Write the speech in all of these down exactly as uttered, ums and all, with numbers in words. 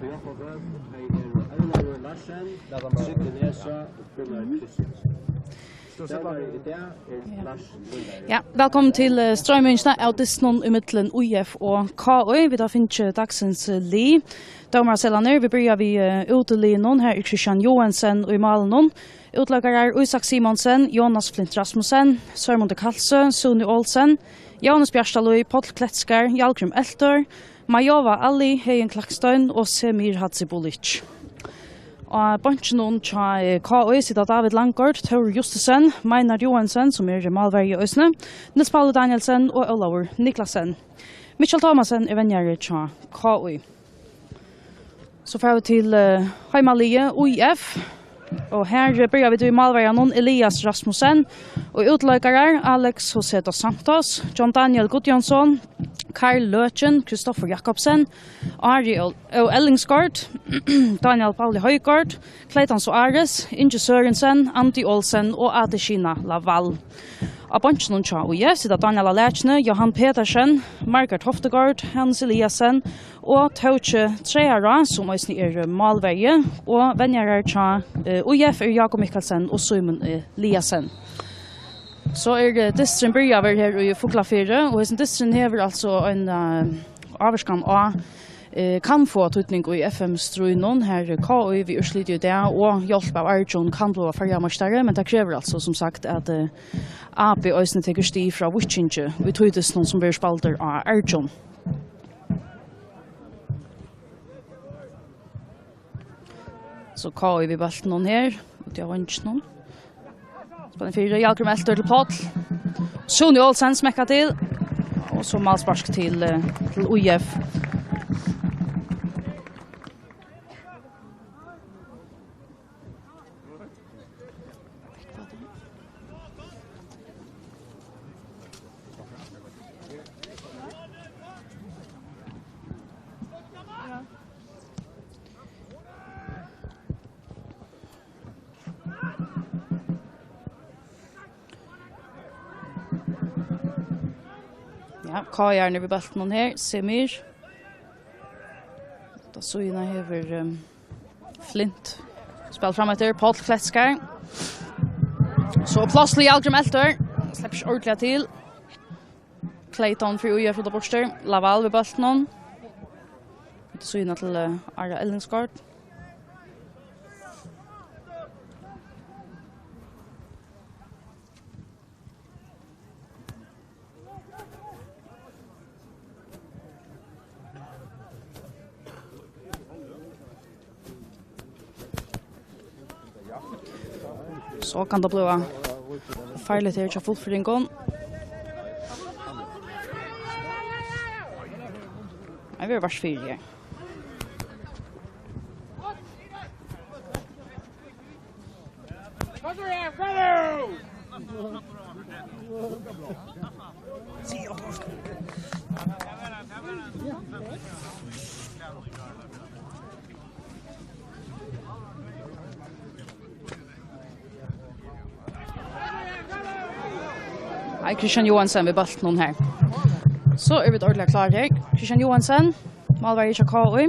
Jakob Høeg, tey eru Ólavur Larsen, Trygve Nessa og Gunnar Kristiansen. Dómari í dag er Lars Lundberg. Ja, vælkomin til eh, stroymingina av dystinum ímillum U F og K Í. Vit hava fingið dagsins eh, lið. Dómaraseðlarnir, vit byrja við eh, útiliðinum. Her er Kristian Joensen í málinum. Útleikarar Ísak Simonsen, Jonas Flint Rasmussen, Sørmundur Kalsø, Suni Olsen, Jóhannes Bjartalíð, Páll Kletskar, Hjalgrím Eltor, Majova Ali, Heðin Klakstein og Semir Hadzibulic. Á beinkinum hjá eh, K Í sita David Langgaard, Tórður Justussen, Meinhard Joensen, sum er málverji eisini, Niels Pauli Danielsen og Ólavur Niklasen. Mikkjal Thomassen er venjari hjá K Í. So fara vit til uh, heimaliðið, U F. Og her eh, byrja vit við málverjanum Elias Rasmussen og útleikarar Alex José dos Santos, John Daniel Gudjónsson, Karl Løken, Kristoffer Jakobsen, Ari Ó Ó Ellingsgaard, Daniel Pauli Højgaard, Clayton Soares, Ingi Sørensen, Andi Olsen og Adesina Laval. Á beinkinum hjá U F sita Daniel á Lækjuni, Johan Petersen, Margaret Hoftegaard, Hans Eliassen og Tóki Traðará, sum eisini er málverji, og venjarar hjá eh, U F eru Jakob Mikkelsen og Símun Eliassen. So er eh, dysturin byrjaður her í Fuglafirði, og hesin dysturin hevur altso ein eh, ávirkan á eh, kann fáa týdning í F M-stríðnum, har K Í við úrsliti í dag og hjálp av Argjum kann blíva føroyameistari, men tað krevur altso, sum sagt, at eh, A B eisini tekur stig frá Víkingi í tí dystinum, sum verður spældur á Argjum. So K Í við bóltinum her, úti á veinginum. Spennandi fyri, Hjalgrím Eltor til Páll. Suni Olsen smekkar til. Og so málspark til, eh, til U F. Ja, K Í við bóltinum her, Semir. Á síðuna hevur um, Flint spælt fram eftir, Páll Kletskar. So pláss til Hjalgrím Eltor, sleppur ikki ordiliga til. Clayton fyri U F út burtur. Laval við bóltinum. Út á síðuna til eh, Ara Ellingsgaard. So kann tað blíva farligt her hjá Fuglfirðingum. Nei, vit eru vart fyri her. Nei, Kristian Johansen við bóltinum her. So eru vit ordiliga klár her. Kristian Johansen, málverji hjá K Í.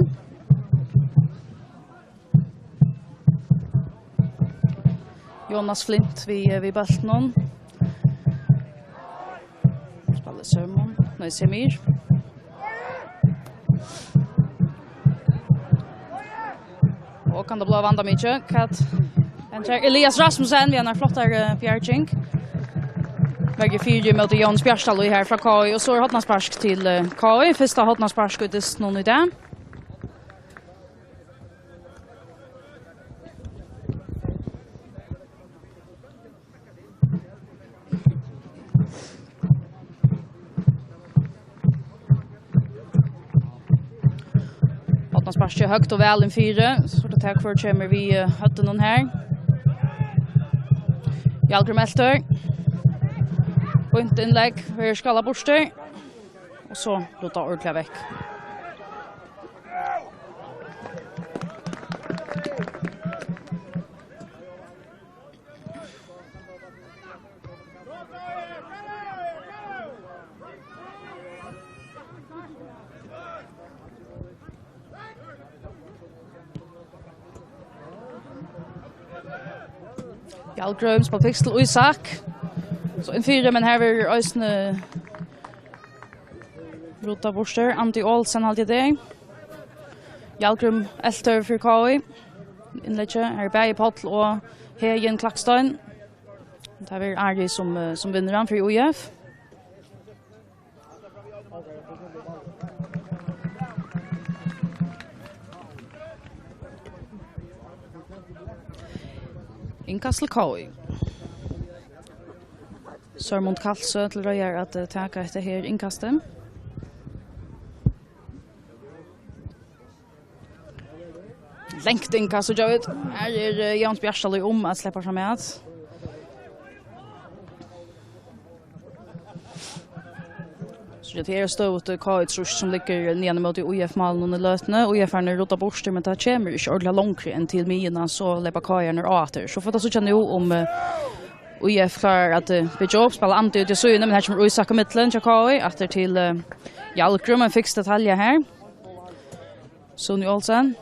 Jonas Flint við, við bóltinum. Spælir Sørmon, nei, Semir. Og kann tað blíva vandamikið? Hvat hendir? Elias Rasmussen við eini flottari bjarging. Verður fyri móti Jóns Bjartalíð her frá K Í, og so er hornaspark til eh, K Í. Fyrsta hornaspark í dystinum í dag. Hornasparkið høgt og væl inn fyri. So er tað tað hvør kemur við eh, høvdinum her. Hjalgrím Eltor. Fínt innlegg, verður skallað burtur. Og so rudda ordiliga vekk. Jarlgrím spælir fiks til Ísak. So inn fyri, men her verður eisini ruddað burtur. Andi Olsen, haldi eg tað er. Jarlgrím eltir fyri K I. Innleggi, her er bæði Páll og Heðin Klakstein. Tað verður Ari, sum, eh, sum vinnur hann fyri U F. Innkast til K I. Sørmund Kalsø til reiðar at, eh, taka hetta her innkastið. Langt innkast, síggja vit. Her er, eh, Jóanes Bjartalíð um at sleppa fram at. So tað er støðugt, eh, K I-trýst sum liggur niðan ímóti U F-málinum í løtuni. U F-arnir rudda burtur, men tað kemur ikki ordiliga longri enn til miðjuna, so leypa K I-arnir á aftur. So fáa vit at síggja nú um, eh, U F klárar at, eh, byggja upp, spæla Andi út í síðuna, men her kemur Ísak í millum hjá K I, aftur til, eh, Jarlgrím, ein fiks detalja her. Suni Olsen.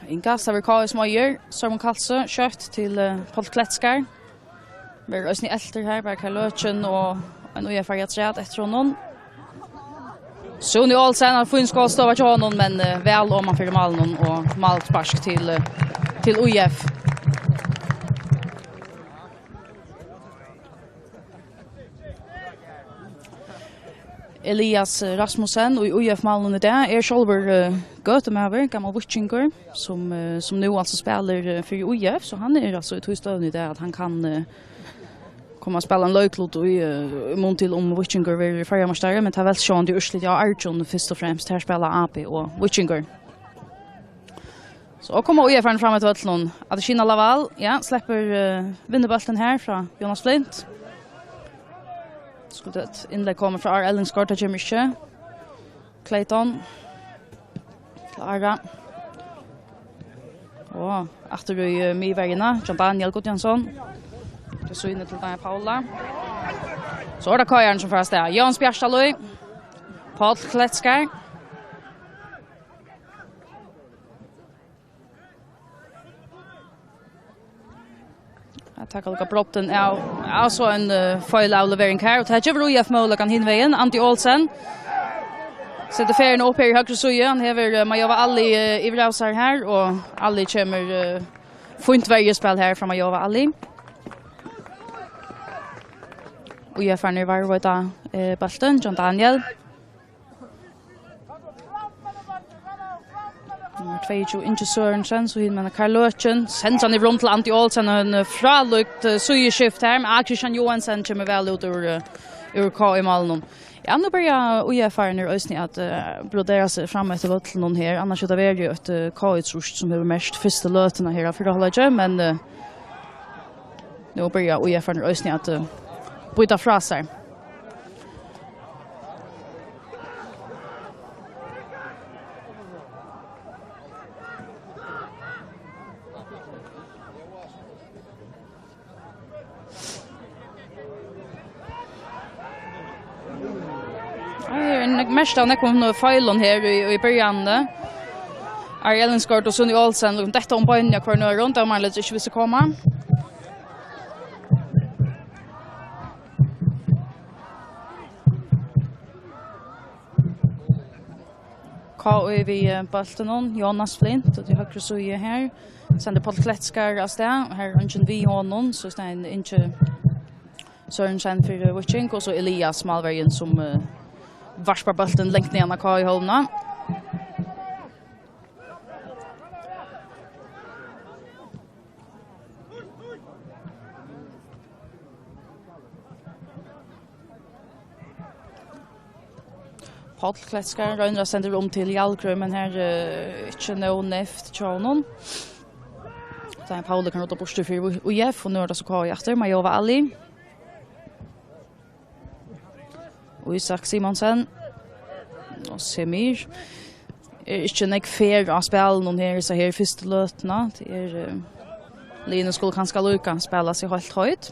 Innkast, tað verður K I sum eigur. Sørmund Kalsø, skjótt til, eh, Páll Kletskar. Verður eisini eltur her, bara Karl Løken og ein U F-ari afturat eftir honum. Suni Olsen, ein fín skotstøða hjá honum, men, eh, væl oman fyri málinum og málspark til, eh, til U F. Elias Rasmussen í U F-málinum í dag er sjálvur, eh, gøtumaður, gamal víkingur, sum, eh, sum nú altso spælir, eh, fyri U F, so hann er altso í tí støðuni í dag, at hann kann, eh, koma at spæla ein leiklut í, eh, í mun til um Víkingur verður føroyameistari, men tað veldst sjálvandi úrslitið á Argjum fyrst og fremst. Her spæla A B og Víkingur. So, og koma U F-arnir fram eftir vøllinum. Adesina Laval, ja, sleppur, eh, vinnur bóltin her frá Jonas Flint. Skuldi eitt innlegg koma frá Ari Ellingsgaard, tað kemur ikki. Clayton. Klára. Og aftur í, eh, miðverjuna, John Daniel Gudjónsson. Til síni til Daniel Paula. So er tað K I-arnir sum fara avstað. Jóanes Bjartalíð. Páll Kletskar. At taka líka brottin av, av so ein, eh, feilavlevering her, og tað gevur U F møguleikan hin vegin. Andi Olsen setir ferðina upp her í høgru síðu. Hann hevur, eh, Majova Ali, eh, yvir av sær her, og Ali kemur, eh, fínt verjuspæl her frá Majova Ali. U F-arnir varðveita, eh, bóltin. John Daniel. Nummar tveyogtjúgu, Ingi Sørensen, so hin, men Karl Løken, sender hann í rúm til Andi Olsen, og ein, eh, frálíkt, eh, síðuskift her, men Kristian Johansen kemur væl út úr, eh, úr K I-málinum. Ja, nú byrja U F-arnir eisini at, eh, brodera seg fram eftir vøllinum her, annars hevur tað verið eitt, eh, K I-trýst sum hevur merkt fyrstu løtuna her av fyrra hálvleiki, men, eh, nú byrja U F-arnir eisini at, eh, býta frá sær. Her er nógv, mest av nógvum feilum her í, í byrjanini. Ari Ellingsgaard og Suni Olsen, detta um beinini á hvørjum øðrum, dómarin letur ikki við seg koma. K I við, eh, bóltinum. Jonas Flint, út í høgru síðu her. Sendir Páll Kletskar avstað. Her er eingin við honum, so í staðin Ingi Sørensen fyri Víking, og so Elias, málverjin, sum, eh, varpar bóltin langt niðan á K I-hálvuna. Páll Kletskar roynir at senda um til Jarlgrím, men her, eh, ikki nóg neyvt hjá honum. Tá er Pauli kann rudda burtur fyri U F, og nú er tað so K I aftur, Majova Ali. Ísak Simonsen og Semir. Er ikki nógv ferð á spælinum her, so her fyrstu løtuna. Tað er, eh, Liðini skulu kanska líka spæla seg heilt heit.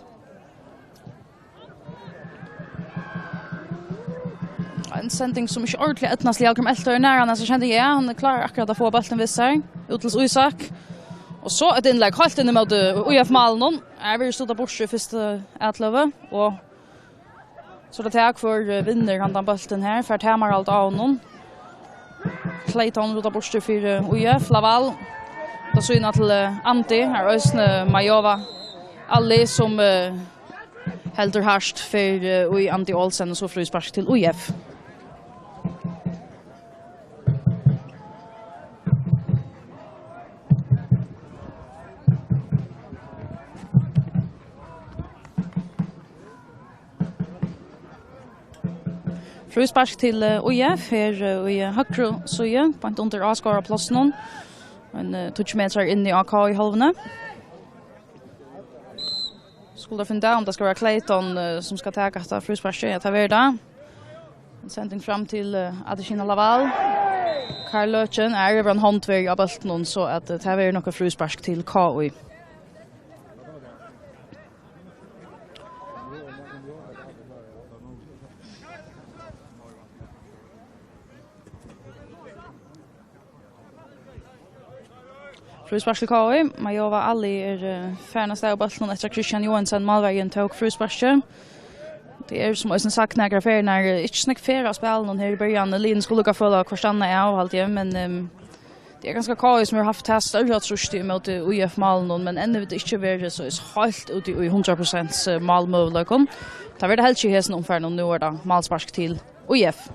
Ein sending, sum ikki ordiliga eydnast til Hallgrim Eltøy. Nær hann hesa sending, ja, hann klárar akkurát at fáa bóltin við sær. Út til Ísak. Og so eitt innlegg heilt inn ímóti ÍF-málinum. Her verður stutt burtur í fyrstu atløgu. Og so er tað tað, hvør, eh, vinnur handan bóltin her. Fær tamarhald á honum. Clayton rudda burtur fyri, eh, ÍF. Laval. Tað sýna til, eh, Andi. Her eisini Majova Ali, sum, eh, heldur hart fyri, eh, í Andi Olsen, og so fríspark til ÍF. Fríspark til, eh, ÍF her, eh, í høgru síðu, beint undir áskoðaraplássinum. Ein, eh, tíggju metrar inni á K í hálvuni. Skulu finna út av, um tað skal vera Clayton, eh, sum skal taka hetta frísparkið. Ja, tað verður tað. Ein sending fram til, eh, Adesina Laval. Karl Løken er yvir ein hond veg á bóltinum, so at, eh, tað verður nokk eitt fríspark til K í. Fríspark til K í. Majova Ali er, eh, farin av stað á bóltinum eftir at Christian Johansen, málverjin, tók frísparkið. Tað er, sum eisini sagt nakrar ferðir, eh, ikki so nógv ferð á spælinum her í byrjan. Liðini skulu líka føla hvørt annað av, haldi eg, men, ehm, tað er kanska K í, sum hevur havt tað størra trýstið ímóti ÍF-málinum, men enn hevur tað ikki verið so heilt úti í hundrað prosent, eh, málmøguleikum. Tað verður tað helst í hesum umfarinum, nú er tað málspark til ÍF.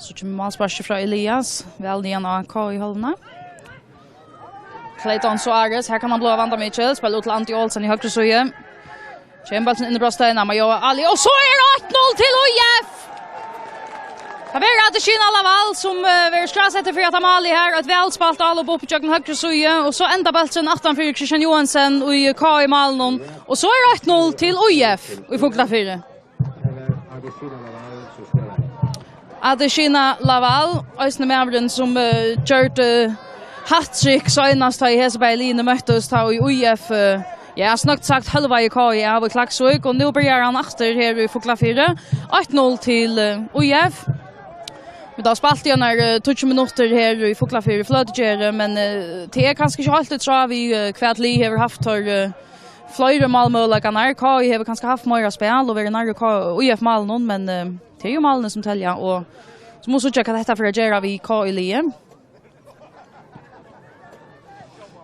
So kemur málsparkið frá Elias, væl niðan á K í hálvuna. Clayton Suárez, her kann hann blíva vandamikil, spælir út til Andi Olsen í høgru síðu. Kemur bólturin inn í brotstøðina, Majova Ali, og so er eitt null til ÍF! Tað verður Adesina Laval, sum, eh, verður skrásettur fyri hetta málið her. Eitt væl spælt álop upp ígjøgnum høgru síðu, og so endar bólturin aftan fyri Christian Johansen í K í-málinum. Og so er eitt null til ÍF í Fuglafirði. Adesina Laval, eisini maðurin, sum, eh, gjørdi hat-trick seinast, tá ið hesi bæði liðini møttust, tá ið ÍF, eh, ja, snøgt sagt, hølvaði K I av í Klaksvík, og nú byrjar hann aftur her í Fuglafirði. Eitt null til, eh, ÍF. Vit hava spælt í einar, eh, tíggju minuttir her í Fuglafirði Fløtugerði, men, eh, tað er kanska ikki heilt í tráð við, eh, hvat lið hevur havt teir, eh, fleiri málmøguleikarnar. K I hevur kanska havt meira spæl og verið nærri K-, ÍF-málinum, men, eh, tað er jú málini sum telja, og so mugu síggja, hvat hetta fer at gera við K I-liðið.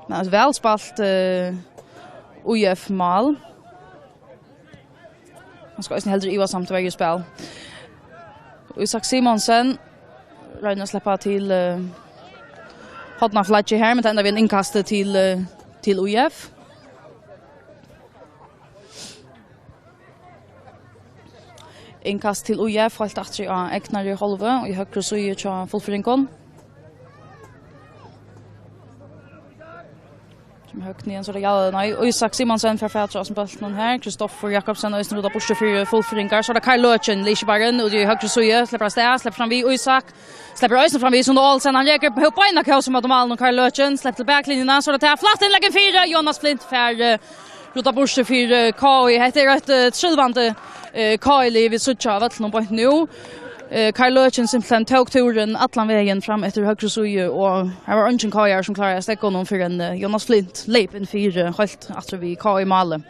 Men eitt væl spælt, eh, ÍF-mál. Hann skal eisini heldur ivasamt verjuspæl. Ísak Simonsen roynir at sleppa til, eh, hornaflaggið her, men tað endar við ein innkast til, eh, til ÍF. Innkast til ÍF, heilt aftur á egnari hálvu, í høgru síðu hjá Fuglfirðingum. Kemur høgt niðan, so er tað, ja, nei, Ísak Simonsen fær fatur á hesum bóltinum her. Kristoffer Jakobsen eisini rudda burtur fyri Fuglfirðingar. So er tað Karl Løken, Lisebarren, út í høgru síðu, sleppur av stað, sleppur fram við Ísak. Sleppur eisini fram við Sund Olsen, hann rekur beina kós móti málinum, Karl Løken, sleppur til baklinjuna, so er tað flatt innlegg inn fyri, Jonas Flint fær, eh, rudda burtur fyri, eh, K I. Hetta er eitt, eh, trilvandi, eh, K I-lið vit síggja á vøllinum beint nú. Eh, Karl Løken simpelthen tók túrin allan vegin fram eftir høgru síðu, og her var eingin K I-ari sum kláraði at steðga honum, fyrr enn, eh, Jonas Flint leyp inn fyri, eh, heilt aftur við K I-málið.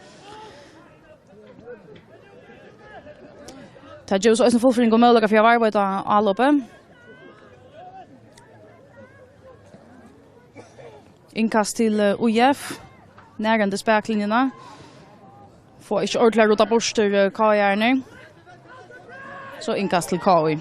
Tað gevur so eisini Fuglfirðingum møguleika fyri at varðveita álopið. Innkast til, eh, ÍF. Nærhendis baklinjuna. Fáa ikki ordiliga ruddað burtur, eh, K I-arnir. So innkast til K I.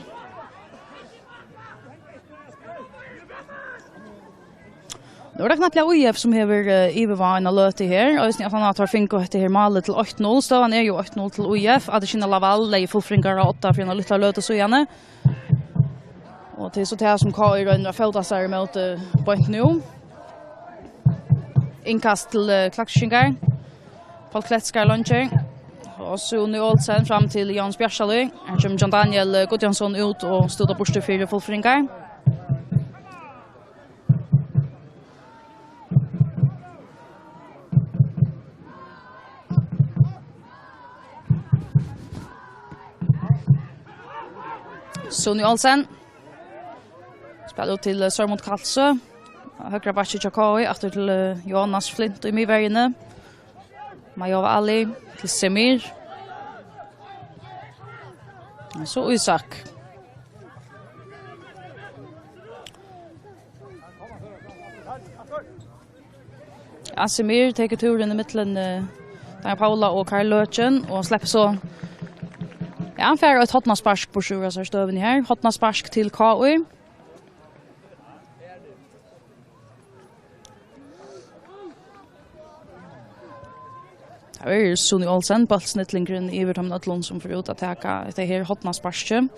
Nú er tað knappliga ÍF sum hevur, eh, yvirvág eina løtu her. Eisini aftan á at teir fingu hetta her málið til eitt null. Støðan er jú eitt null til ÍF. Adesina Laval legði Fuglfirðingar á odda fyri eina lítla løtu síðani. Og tað er so tað sum K I roynir at fóta sær ímóti beint nú. Innkast til, eh, Klaksvíkingar. Páll Kletskar, Longyear. Og Súni Olsen fram til Jóhannes Bjartalíð. Her kemur John Daniel, eh, Gudjónsson út og stútar burtur fyri fullføringar. Súni Olsen. Spælir út til, eh, Sørmund Kalsø. Høgra bakki hjá K I, aftur til, eh, Jóhannes Flint í miðverjini. Majova Ali til Semir. Og so Isak. Asimir tekur túrin ímillum, eh, Danja Paula og Karl Løken og sleppur so. Ja, hann fær eitt hornaspark burtur úr hesari støðuni her. Hornaspark til K I. Tað er Súni Olsen, bóltsnillingurin yvir teimum øllum, sum fer út at taka hetta her hornasparkið.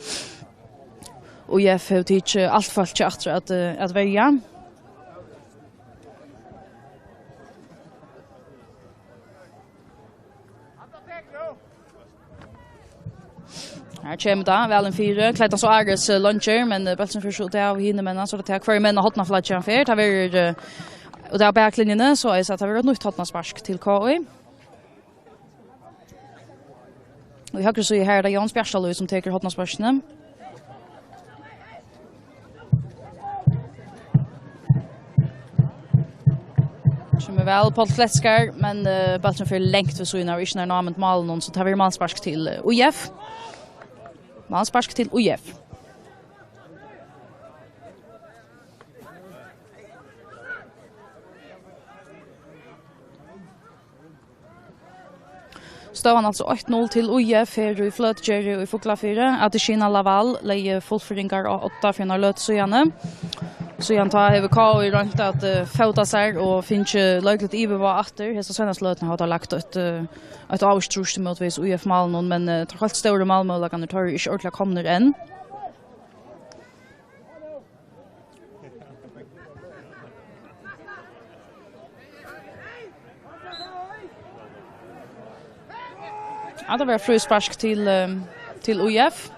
Og U F hevur tikið alt fólkið aftur at, eh, at verja. Her kemur tað, væl inn fyri. Kleitan Suárez, eh, Longyear, men, eh, bólturin fer so út av hinir menn, so tað er hvørji menn á hornaflaggi hann fer. Tað verður, eh, út av baklinjuni, so eg sá, tað verður eitt nýtt hornaspark til K I. Og í høgru síðu her er tað Jóhannes Bjartalíð, sum tekur hornasparkini. Sum er væl, Páll Kletskar, men, eh, bólturin fer langt við síðuna av, ikki nær námint málinum, so tað verður málspark til, eh, U F. Málspark til U F. Støðan altso eitt null til U F her í Fløtugerði í Fuglafirði. Adesina Lawal legði fullføringar á odda fyri eini løtu síðani. Síðan tá hevur K I roynt at, eh, fóta sær og fingið leikligt yvirvág aftur. Hesa seinastu løtuna hava teir lagt eitt, eh, eitt ávíst trýst ímótvegis U F-málinum, men, eh, teir heilt stóru málmøguleikarnir, teir eru ikki ordiliga komnir enn. Ja, tað verður fríspark til, eh, til U F.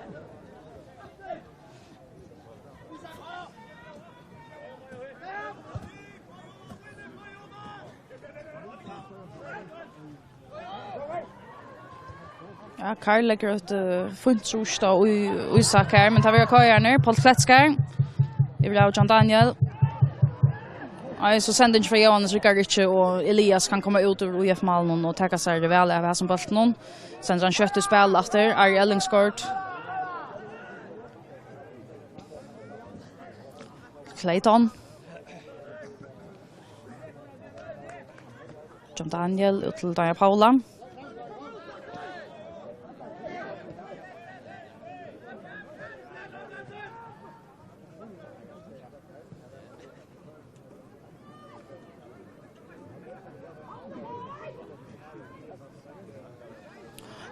Ja, Karl leggur eitt, eh, fínt trýst á Í-, Ísak her, men tað verða K I-arnir. Páll Kletskar. Yvir av John Daniel. Nei, so sending frá Jóhannes riggar ikki, og Elias kann koma út úr U F-málinum og taka sær væl av hasum bóltinum. Sendir hann skjótt í spæl aftur. Ari Ellingsgaard. Clayton. John Daniel út til Danja Paula.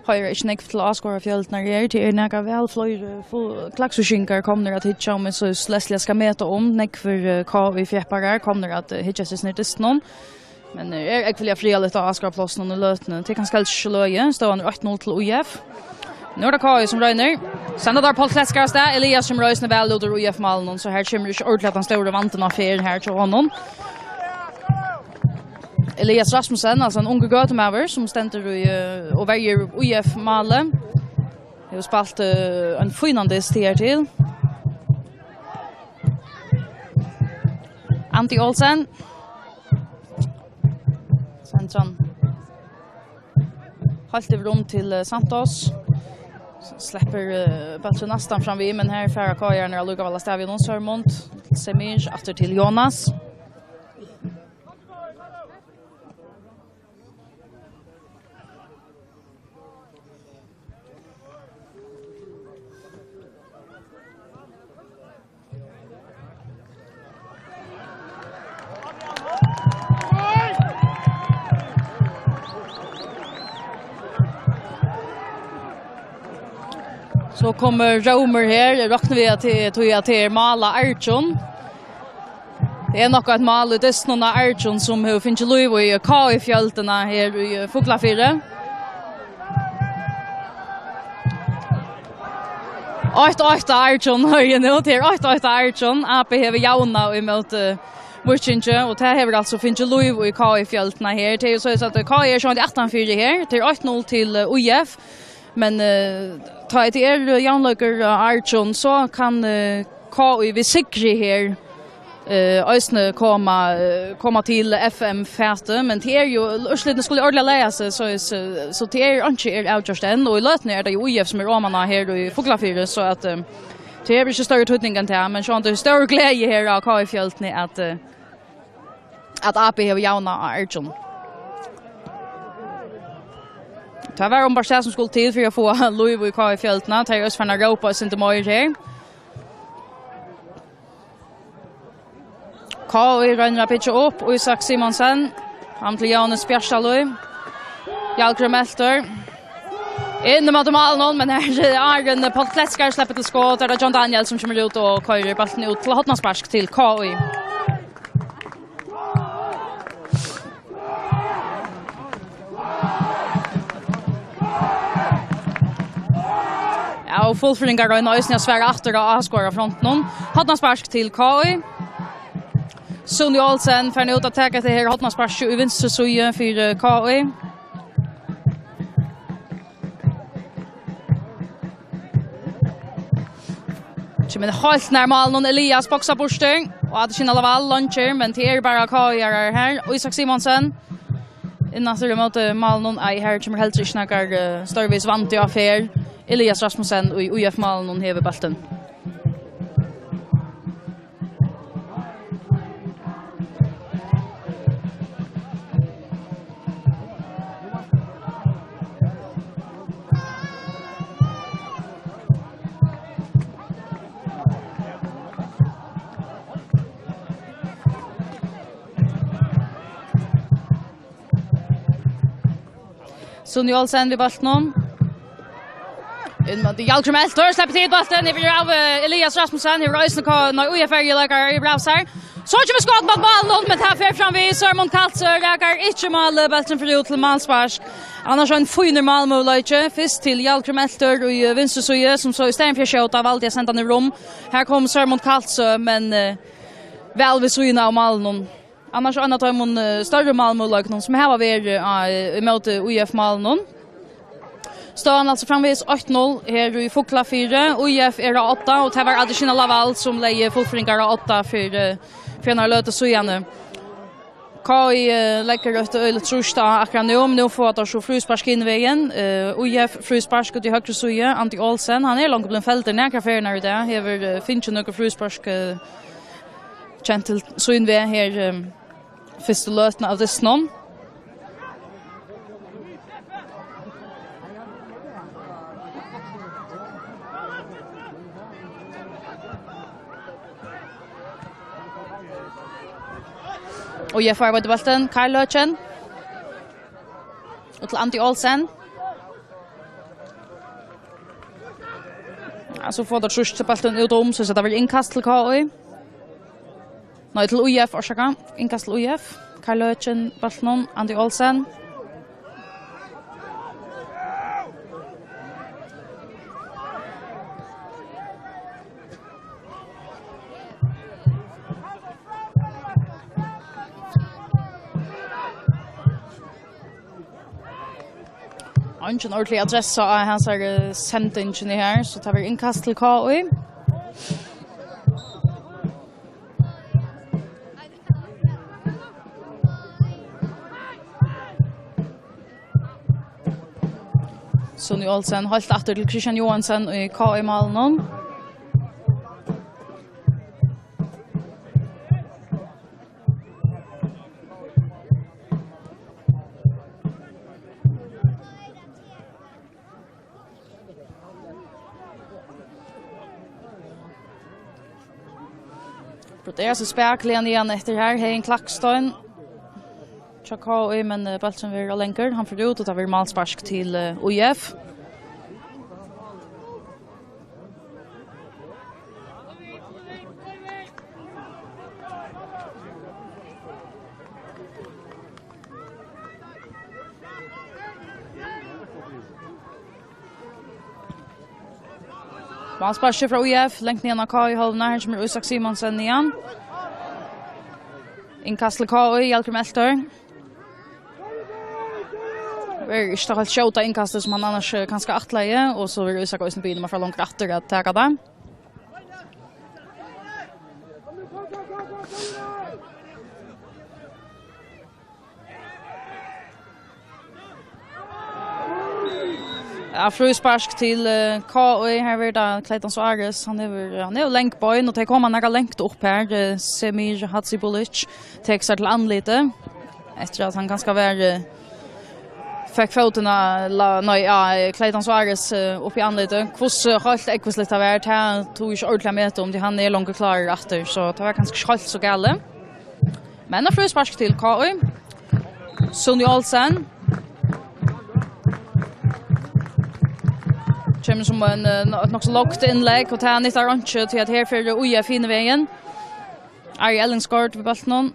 Hoyrir ikki nógv til áskoðarafjøldina her. Tað eru nakað væl fleiri fu-, klaksvíkingar komnir at hyggja, um eg so leyst skal meta um. Nógvir, eh, K I-fjepparar komnir at, eh, hyggja seg niður dystin. Men, eh, er ógvuliga friðarligt á áskoðaraplássinum í løtuni. Tað er kanska helst ikki løgið. Støðan er eitt null til U F. Nú er tað K I sum roynir. Senda teir Páll Kletskar avstað. Elias kemur eisini væl út úr U F-málinum, so her kemur ikki ordiliga tann stóri vandin á ferð her hjá honum. Elias Rasmussen, altso ein ungur gøtumaður sum stendur í, eh, og verjir U F-málið. Hevur spælt, eh, ein fínan dyst higartil. Andi Olsen. Sentran. Heilt yvir um til, eh, Santos. S-, sleppur, eh, bólturin næstan fram við, men her fara K I-arnir allíkavæl avstað við honum. Sørmund, Semir, aftur til Jóhannes. So kemur rómur her. Eg rokni við, at tað, tí at tað er mál á Arjun. Tað er nokk eitt mál í dystinum á Arjun, sum hevur fingið lív í K I-fjøldina her í Fuglafirði. Eitt eitt á Arjun, hoyr nú, tað er eitt eitt á Arjun. A B hevur javnað ímóti Víkingi, og tað hevur altso fingið lív í K I-fjøldina her. Tað er jú soleiðis, at K I er sjálvandi aftanfyri her. Tað er eitt null til, eh, U F, men, eh, tá tað er, eh, javnleikur á Arjun, so kann, eh, K I við sigri her, eh, eisini koma, eh, koma til F M-fatið, men tað er jú, úrslitini skulu ordiliga laga seg, so, so, so tað er einki er avgjørt enn, og í løtuni er tað jú U F, sum er oman á her í Fuglafirði, so at, eh, tað hevur ikki størri týdning enn tað, men sjálvandi stór gleði her á K I-fjøldini at, eh, at A B hevur javnað á Arjun. Tað var umbar tað, sum skuldi til fyri at fáa lív í K I-fjøldina. Tey eru eisini farin at rópa eitt sindur meir her. K I roynir at byggja upp. Ísak Simonsen. Hann til Jóhannes Bjartalíð. Hjalgrím Melter. Inn móti málinum, men her er áðrenn Páll Kletskar sleppur til skot. Er tað John Daniel, sum kemur út og koyrir bóltin út til hornaspark til K I. Ja, og fuglfirðingar royna eisini at svara aftur á áskorarafrontinum. Hornaspark til K I. Suni Olsen fer nú út at taka hetta her hornasparkið í vinstru síðu fyri K I. Kemur heilt nær málinum, Elias boksar burtur, og Adesina Lawal leinkar, men tað er bara K I-arar her. Ísak Simonsen inn aftur ímóti málinum. Nei, her kemur heldur ikki nakar, eh, stórvís vandi á ferð. Elias Rasmussen í U F-málinum hevur bóltin. Suni Olsen við bóltinum. Inn móti Hjalgrím Melter, sleppur til bóltin yvir av, eh, Elias Rasmussen, hevur eisini ko-, nei, U F-leikara yvir av sær. So kemur skot móti málinum, men tað fer fram við Sørmund Kalsø, rakar ikki málið, bólturin fer út til málspark. Annars ein fínur málmøguleiki, fyrst til Hjalgrím Melter í, eh, vinstru síðu, sum so í staðin fyri at skjóta valdi at senda hann í rúm. Her kom Sørmund Kalsø, men, eh, væl við síðuna av málinum. Annars ein av teimum, eh, størri málmøguleikunum sum hava verið, eh, ímóti U F-málinum. Støðan altso framvegis eitt null her í Fuglafirði. U F er á odda, og tað var Adesina Lawal sum legði fuglfirðingar á odda fyri, eh, fyri einari løtu síðani. K I, eh, leggur eitt øgiligt trýst á akkurát nú, men nú fáa teir so fríspark hin vegin. Eh, U F fríspark út í høgru síðu, Andi Olsen, hann er longu blivin feldur nakrar ferðir í dag, hevur, eh, fingið nøkur fríspark, eh, kent til sín veg her, eh, fyrstu løtuna av dystinum. Og U F arbeiðir bóltin. Karl Løken. Og til Andi Olsen. Ja, so fáa teir trýst bóltin út um, so tað verður innkast til K I. Nei, til U F, orsaka. Innkast til U F. Karl Løken, bóltinum, Andi Olsen. Eingin ordentlig adressa á hansara, eh, sendingini her, so tað verður innkast til K I. Sonny Olsen, heilt aftur til Kristian Johansen í K I-málinum. Broderar seg spakuliga niðan eftir her, Heðin Klakstein. Hjá K I, men, eh, bólturin verður á lengur. Hann fer út, og tað verður málspark til, eh, U F. Málspark frá U F, langt niðan á K I-hálvuna. Her kemur Ísak Simonsen niðan. Innkast til K I, Hjalkrim Eltor. Verður ikki tað heilt skjóta innkastið, sum hann annars, eh, kanska ætlaði, og so verður Ísak eisini biðin um at fara longur aftur at taka tað. Ja, fríspark til, eh, K I. Her verður tað Clayton Suárez. Hann hevur, hann hevur long bein, og tey koma nakað langt upp her. Eh, Semir Hadzibulic tekur sær til andlitið. Eftir at hann kanska var, eh, fekk fótin á, la, nei, ja, Clayton Suárez, eh, upp í andlitið. Hvussu heilt ógvusligt tað var, tað tørdi eg ikki ordiliga meta um, tí hann er longu klárur aftur, so tað var kanska ikki heilt so galið. Men eitt fríspark til K I. Sonja Olsen. Kemur sum ein, eh, no-, eitt nokso lágt innlegg, og tað nyttar einki, tí at her fer U F hin vegin. Ari Ellingsgaard við bóltinum.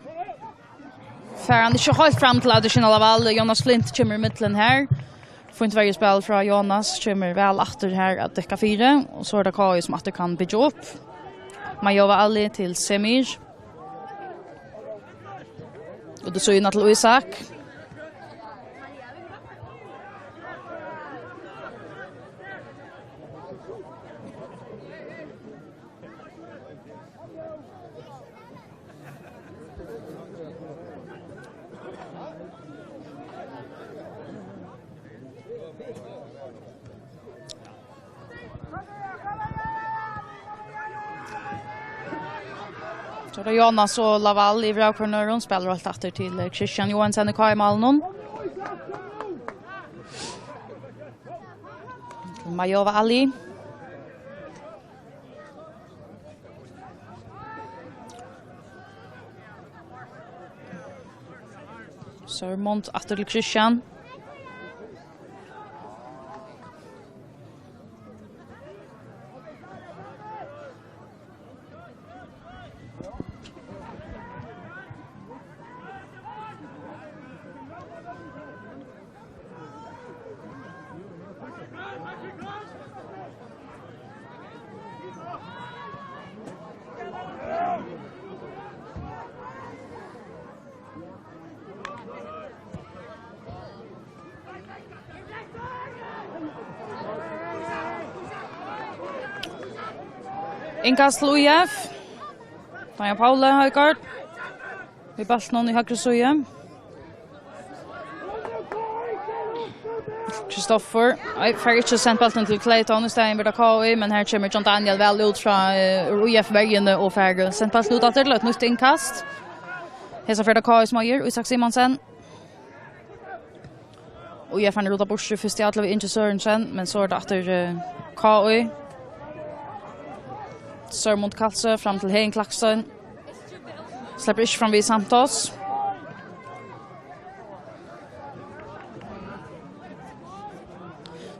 Fær hann ikki heilt fram til Adesina Lawal. Jonas Flynt kemur í millum her. Fínt verjuspæl frá Jonas, kemur væl aftur her at dekka fyri, og so er tað K I sum aftur kann byggja upp. Mayowa Ali til Semir. Út í síðuna til Ísak. So er tað Jonas og Lawal yvir av hvørjum øðrum. Spælir heilt aftur til, eh, Kristian Johansen í K I-málinum. Mayowa Ali. Sørmund aftur til Kristian. Innkast til U F. Daniel Paule Højgaard. Við bóltinum í høgru síðu. Kristoffer, nei, fær ikki sent bóltin til Clayton, í staðin verður tað K I, men her kemur John Daniel væl út frá, eh, úr U F-verjuni og fær, eh, sent bóltin út aftur til eitt nýtt innkast. Hesa ferð er tað K I sum eigur, Ísak Simonsen. Og U F er rudda burtur fyrst í atliv við Ingi Sørensen, men so er tað aftur, eh, K I. Sørmund Kalsø fram til Heðin Klaksen. Sleppur ikki fram við Santos.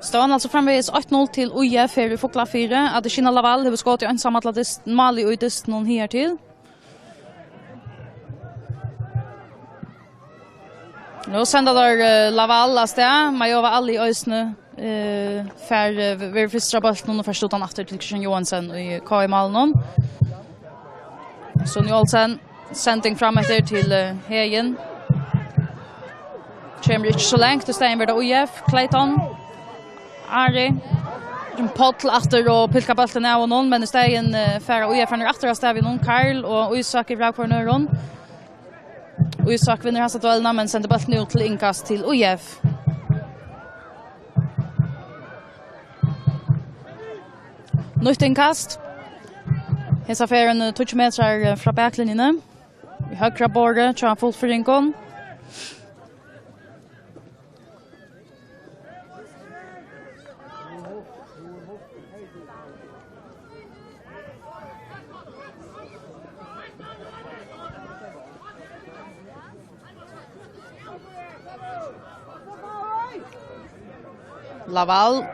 Støðan altso framvegis eitt null til U F her í Fuglafirði. Adesina Lawal hevur skotið einsamalla dyst-, málið í dystinum higartil. Nú senda teir, eh, Lawal av stað. Mayowa Ali eisini, eh, fær, eh, verður fyrstur á bóltinum og fær stuttan aftur til Kristian Johansen í K I-málinum. Sonja Olsen, sending fram eftir til, eh, Heðin. Kemur ikki so langt, í staðin verður tað U F. Clayton. Ari. Páll aftur og pilkar bóltin av honum, men í staðin, eh, fara U F-arnir aftur av stað við honum. Karl og Ísak yvir av hvørjum øðrum. Ísak vinnur hasa duellina, men sendir bóltin út til innkast til U F. Nýtt innkast. Hesa ferðina tíggju metrar frá baklinjuni. Í høgra borði hjá Fuglfirðingum. Lawal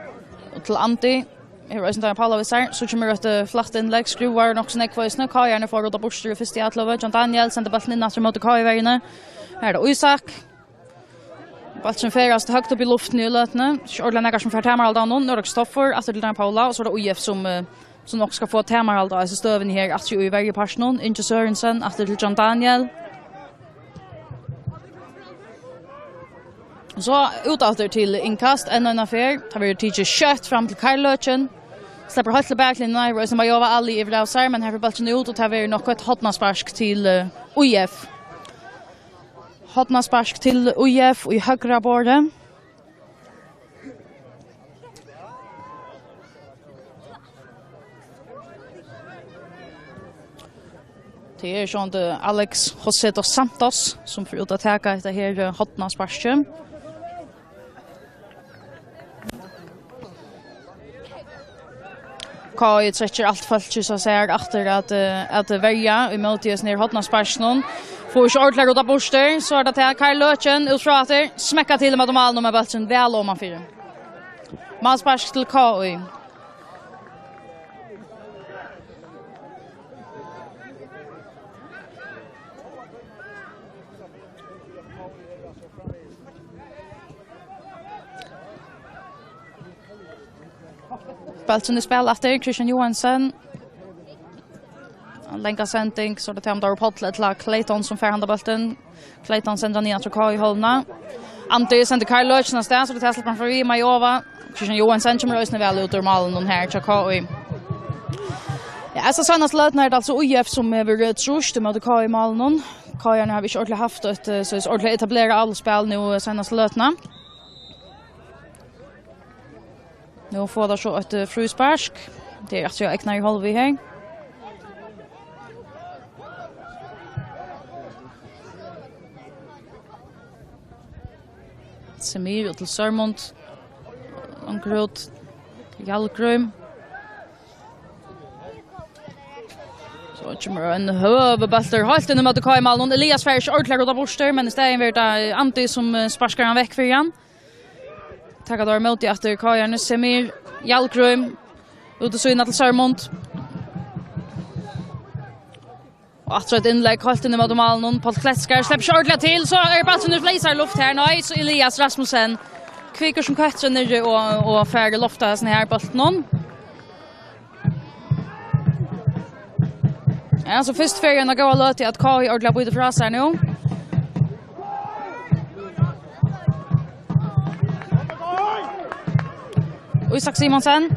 til Andi. Her er eisini Daniel Paula við sær. So kemur eitt, eh, flatt innlegg, skrúvar nokk so nógv eisini. K I-arnir fáa rudda burtur í fyrstu atløgu. John Daniel sendir bóltin inn aftur móti K I-verjuni. Her er tað Ísak. Bólturin ferðast høgt upp í luftini í løtuni. Ikki ordiliga nakar sum fær tamarhald á honum. Nú er tað Kristoffer, aftur til Daniel Paula, og so er tað U F sum, eh, sum nokk skal fáa tamarhald á hesi støðuni her, aftur í verjupartinum. Ingi Sørensen, aftur til John Daniel. Og so út aftur til innkast, enn eina ferð. Tað verður tikið skjótt fram til Karl Løken. Sleppur heilt til baklinjuna, hevur eisini Majova Ali yvir av sær, men her fer bólturin út, og tað verður nokk eitt hornaspark til, eh, U F. Hornaspark til U F í høgra borði. Tað er sjálvandi Alex José dos Santos, sum fer út at taka hetta her, eh, hornasparkið. K I trekkir alt fólkið seg sær aftur at, eh, at verja ímóti hesum her hornasparkinum. Fáa ikki ordiliga rudda burtur, so er tað til Karl Løken út frá aftur. Smekka til ímóti málinum, men bólturin væl omanfyri. Málspark til K I. Bólturin í spæl aftur, Christian Johansen. Langa sending, so er tað til um tað er Páll ella Clayton sum fær handa bóltin. Clayton sendir hann niðan til K I-hálvuna. Andi sendir Karl Løken av stað, so tað sleppur hann framvið Majova. Christian Johansen kemur eisini væl út úr málinum her hjá K I. Ja, hesa seinastu løtuna er tað altso U F sum hevur, eh, trýst ímóti K I-málinum. K I-arnir hava ikki ordiliga havt eitt, eh, so ordiliga etablerað avlotsspæl nú, eh, seinastu løtuna. Nú fáa teir so eitt, eh, fríspark. Tað er aftur á egnari hálvu her. Semir út til Sørmund. Langur út. Hjalgrím. So kemur ein høgur bóltur heilt inn ímóti K I-málinum. Elias fær ikki ordiliga rudda burtur, men í staðin verður tað Andi sum, eh, sparkar hann vekk fyri hann. Taka teir ímóti aftur K I-arnir, Semir, Hjalgrím, út í síðuna til Sørmund. Og aftur eitt innlegg, heilt inn ímóti málinum, Páll Kletskar sleppur ikki ordiliga til, so er bólturin í leysari luft her, nei, so Elias Rasmussen, kvikur sum køttur niðri og, og fær loftað hesum her bóltinum. Ja, so fyrst fer eina góða løtu at K I ordiliga býtur frá sær nú. Ísak Simonsen.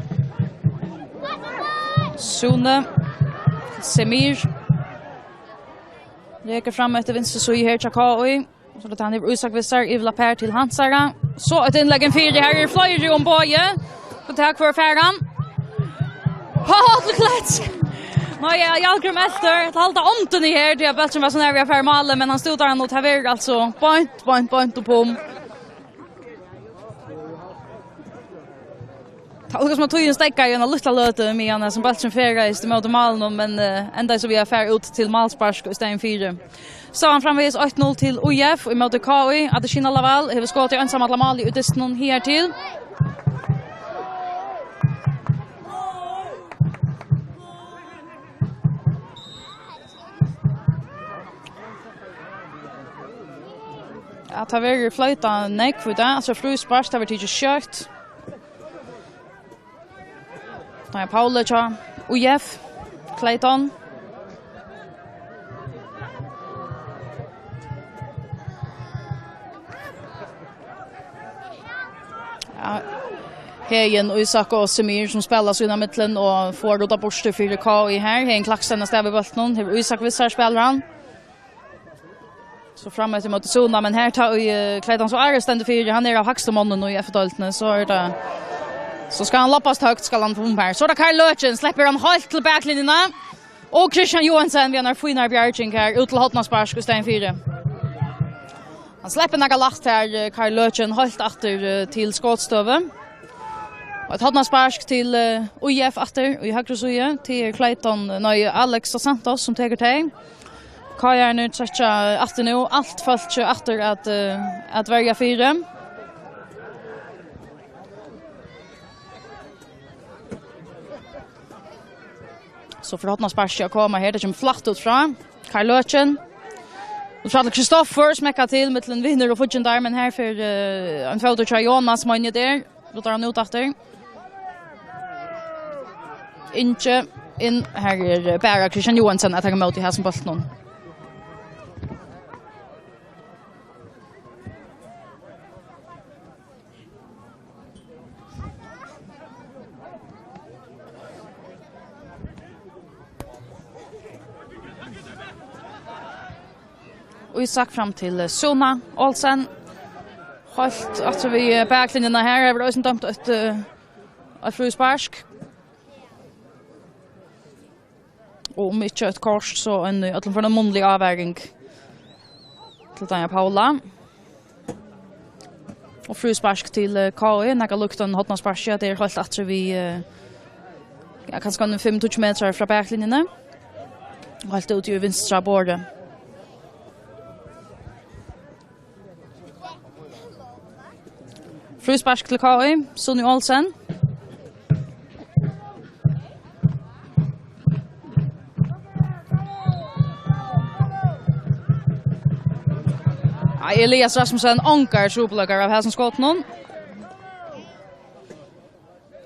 Sune. Semir. Rekur fram eftir vinstru síðu her hjá K I. Og so latar hann yvir Ísak við sær, yvirlapp her til hansara. So eitt innlegg inn fyri, her eru fleiri um boðið. So tað hvør fær hann. Páll Kletsk. Nei, ja, Hjalgrím eltir. At halda ondini her, tí at bólturin var so nær við at fara í málið, men hann stútar hann, og tað verður altso beint, beint, beint upp um. Tað var sum at tíðin steðgaði í eina lítla løtu, meðan hesin bólturin ferðaðist ímóti málinum, men, eh, endaði so við at fara út til málspark í staðin fyri. Staðan framvegis eitt null til U F ímóti K I. Adesina Lawal hevur skotið einsamalla málið í dystinum higartil. Ja, tað verður floytað nógv í dag, altso fríspark, tað verður tikið skjótt. Nei, Pauli hjá U F. Clayton. Ja. Heðin, Ísak og Semir sum spæla sín ímillum og fáa ruddað burtur fyri K I her. Heðin Klaksen er staðið við bóltin, hevur Ísak við sær, spælir hann. So fram eftir móti Suna, men her tá ið, eh, Clayton Suárez stendur fyri, hann er av hægstu monnum í F-deildini, so er tað, so skal hann lobbast høgt, skal hann fáa um her. So er tað Karl Løken, sleppur hann heilt til baklinjuna. Og Christian Johansen við eini fínari bjarging her, út til hornaspark í staðin fyri. Hann sleppur nakað lætt her, eh, Karl Løken, heilt aftur, eh, til skotstøðu. Og eitt hornaspark til, eh, U F aftur í høgru síðu, til Clayton, nei, Alex dos Santos sum tekur tey. K I-arnir trekkja aftur nú, alt fólkið aftur at, eh, at verja fyri. So fer hornasparkið at koma her, tað kemur flatt út frá. Karl Løken. Og so ætlar Kristoffer smekkar til millum vinir og fíggindar, men her fer, eh, ein fótur hjá Jonas, meini eg tað er. Rudda hann út aftur. Ikki inn. Her er, eh, bara Kristian Johansen at taka ímóti hasum bóltinum. Ísak fram til, eh, Suna Olsen. Heilt aftur við, eh, baklinjuna her. Her verður eisini dømt eitt, eh, eitt fríspark. Og um ikki eitt kort, so ein í øllum førum munnlig avverging til Danja Paula. Og fríspark til, eh, K I, nakað líkt einum hornasparki, at tað er heilt aftur við, eh, ja, kanska ein fimm tíggju metrar frá baklinjuni. Og heilt út í vinstra borði. Fríspark til K I, Sunni Olsen. Nei, Elias Rasmussen, ongar trupulleikar av hasum skotinum.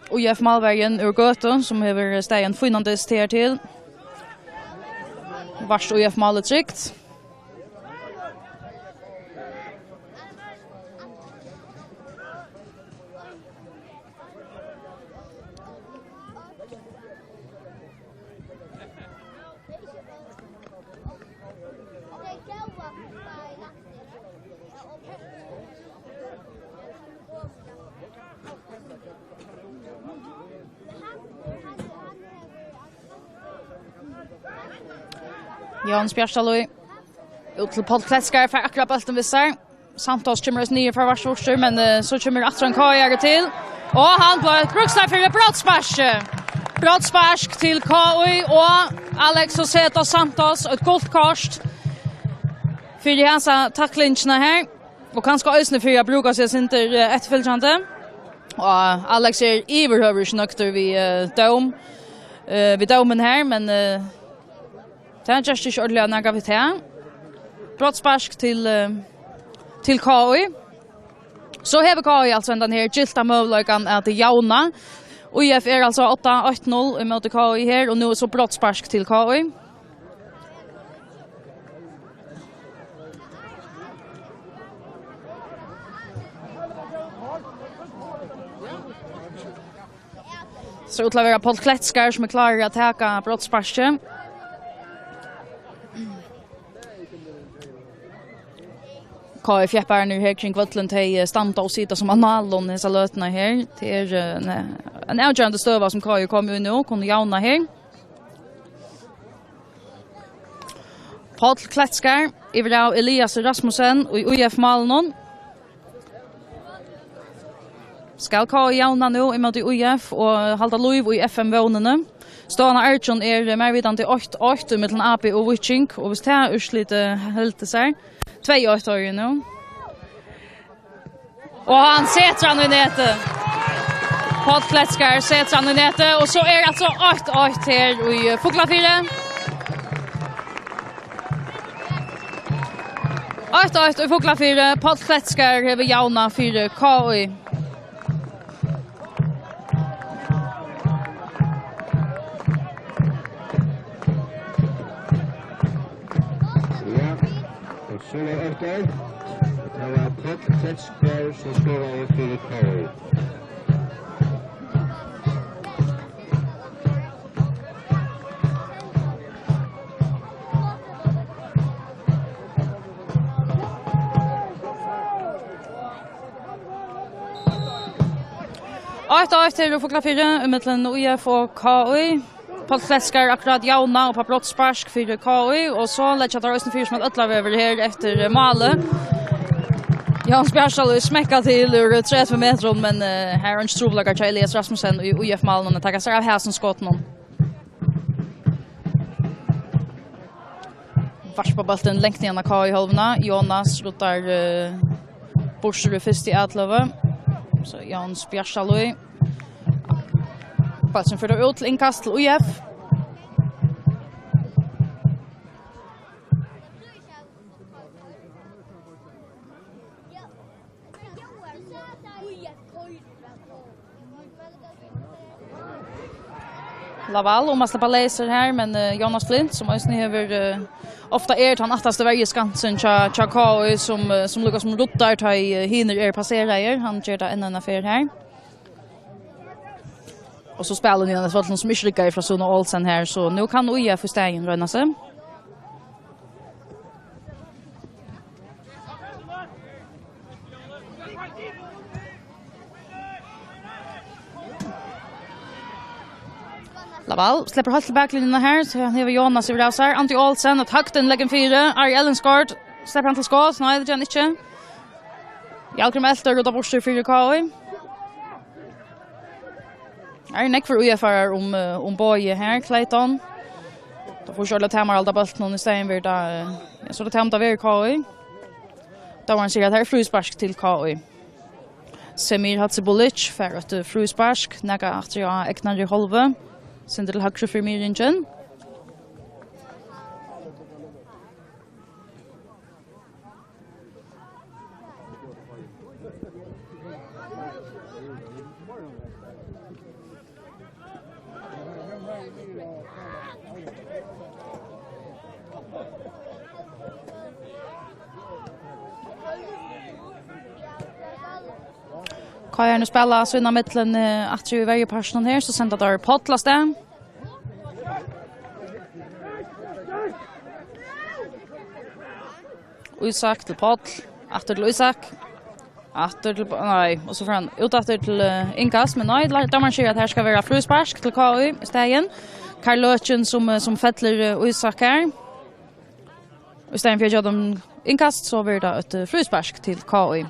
U F málverjin úr Gøtu, sum hevur staðið ein fínan dyst her til. Vart U F málið trygt. Jóhannes Bjartalíð. Út til Páll Kletskar, fær akkurát bóltin við sær. Santos kemur eisini niður frá varðsflokki, men, eh, so kemur aftur ein K I-ari til. Og hann bleiv brúktur fyri brotsspark. Brotsspark til K I og Alex José dos Santos, eitt gult kort fyri hasa taklingina her. Og kanska eisini fyri at brúka seg sindur, eh, eftirfylgjandi. Og Alex er yvirhøvur ikki nøgdur við, eh, dóm, eh, við dómin her, men, eh, tað gerst ikki ordiliga nakað við tað. Brotsspark til, eh, til K I. So hevur K I altso hendan her gylta møguleikan at javna. U F er altso átta eitt null ímóti K I her, og nú er so brotsspark til K I. Sær út til at vera Páll Kletskar, sum er klárur at taka brotssparkið. K I-fjeppararnir her kring vøllin, tey, eh, standa og sita sum á nálum hesa løtuna her. Tað er, eh, ein, ein avgerandi støða, sum K I er komin í nú, kunnu javna her. Páll Kletskar yvir av Elias Rasmussen í U F-málinum. Skal K I javna nú ímóti U F og halda lív í F M-vónini? Støðan á Argjum er, eh, mær vitandi eitt eitt ímillum A B og Víking, og viss tað úrslitið heldur sær, tvey eitt eigur nú. Og hann setir hann í netið. Páll Kletskar setir hann í netið, og so er altso eitt eitt her í Fuglafirði. Eitt eitt í Fuglafirði. Páll Kletskar hevur javnað fyri K I. Ja, og so er eitt eitt. Tað var Páll Kletskar, sum skoraði fyri K I. Eitt eitt her í Fuglafirði, ímillum U F og K I. Páll Kletskar akkurát javnað upp á brotsspark fyri K I, og so leggja teir eisini fyri seg øllum her eftir, eh, málið. Jóhannes Bjartalíð smekkar til úr tretivu metrum, men, eh, her er eingin trupulleikar hjá Elias Rasmussen í U F-málinum at taka sær av hasum skotunum. Varpa bóltin langt niðan á K I-hálvuna. Jóhannes ruddar, eh, burtur í fyrstu atløgu. So Jóhannes Bjartalíð. Bólturin fer út til innkast til U F. Laval um at sleppa leysur her, men eh, Jonas Flint, sum eisini hevur eh, ofta er tann aftasti verjiskansin hjá, hjá K I, sum, eh, sum líka sum ruddar, tá ið eh, hinir eru passeraðir. Hann ger tað enn eina ferð her. Og so spælir hann í ein vøll, sum ikki riggaði frá Sune Olsen her, so nú kann I F í staðin royna seg. Laval sleppur heilt til baklinjuna her, so hann hevur Jonas yvir av sær. Andi Olsen, eitt høgt innlegg inn fyri. Ari Ellingsgaard, sleppur hann til skot? Nei, tað ger hann ikki. Hjalgrím Elter ruddar burtur fyri K I. Her er nógvir I F-arar um, eh, um Bogi her, Clayton. Tá fór Charlotte Hamar halda bóltin, og í staðin verður tað, eh, ja, so er tað tað, um tað verður K I. Dómarin sigur, at her er fríspark til K I. Semir Hadzibulic fær eitt, eh, fríspark, nakað aftur á egnari hálvu. Sindur til høgru fyri miðringin. K R-arnir spæla sín á millum, eh, aftur í verjupartinum her, so senda teir Páll av stað. Ísak til Páll. Aftur til Ísak. Aftur til, nei, og so fer hann út aftur til eh, innkast, men nei, dómarin sigur, at her skal vera fríspark til K I í staðin. Karl Løken, sum, eh, sum fellir eh, Ísak her. Í staðin fyri at geva teimum innkast, so verður tað eitt eh, fríspark til K I.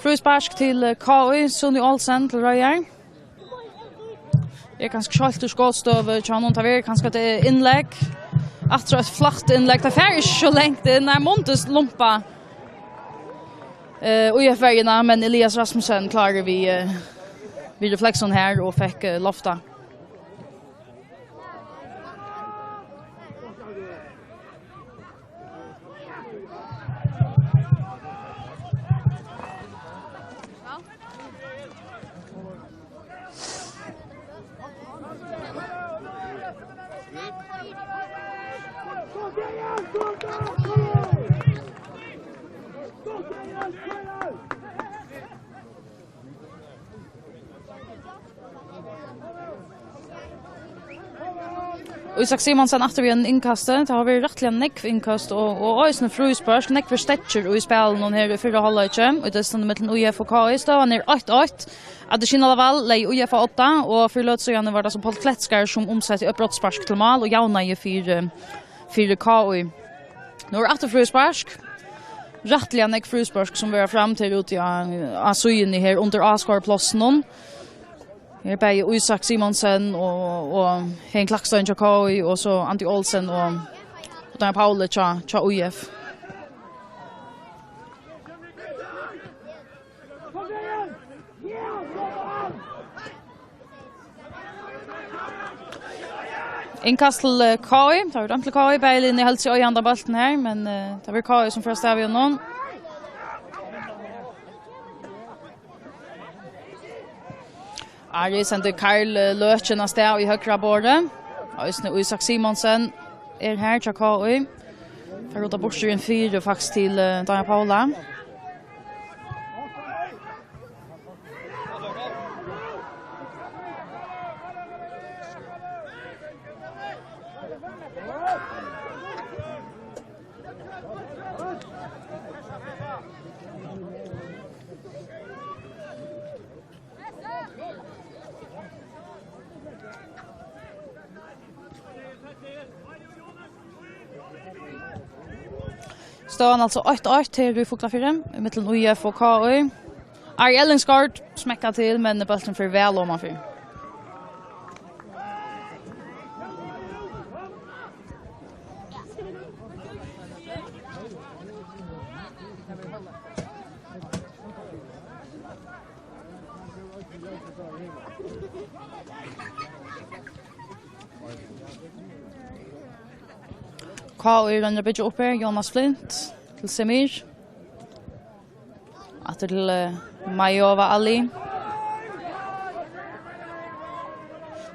Fríspark til eh, K I, Suni Olsen til reiðar. Er kanska ikki heilt í skotstøðu hjá honum, tað verður kanska eitt innlegg. Aftur eitt flatt innlegg, tað fer ikki so langt inn, nei, Mundus lumpa. Eh, og í F-verjuna, men Elias Rasmussen klárar við, eh, við refleksin her og fekk eh, lofta. Ísak Simonsen aftur við einum innkasti. Tað hava verið rættiliga nógv innkast og, og eisini fríspørk. Nógvir steðgir í spælinum her í fyrra hálvleiki. Og tað stendur millum I F og K I. Støðan er eitt eitt. Adesina Laval legði I F á odda, og fyri løtu síðani var tað so Páll Kletskar, sum umsetti eitt brotsspark til mál og javnaði fyri, fyri K I. Nú er aftur fríspark. Rættiliga nógv fríspark, sum verða framd her úti á, á síðuni her undir áskoðaraplássinum. Her er bæði Ísak Simonsen og, og Hein Klakstein hjá K I, og so Andi Olsen og, og Daniel Pauli hjá, hjá I F. Innkast til eh, K I. Tað var dømt til K I. Bæði liðini helt seg á bóltin her, men eh, tað var K I, sum fer av stað við honum. Ari sendir Karl eh, Løken av stað í høgra borði. Eisini Ísak Simonsen er her hjá K I. Fer út av burtur inn fyri, faktisk, til eh, Daniel Paula. Støðan altso eitt eitt her í Fuglafirði, ímillum I F og K I. Ari Ellingsgaard smekkar til, men bólturin fer væl omanfyri. K I roynir at byggja upp her. Jonas Flint til Semir. Aftur til, eh, Majova Ali.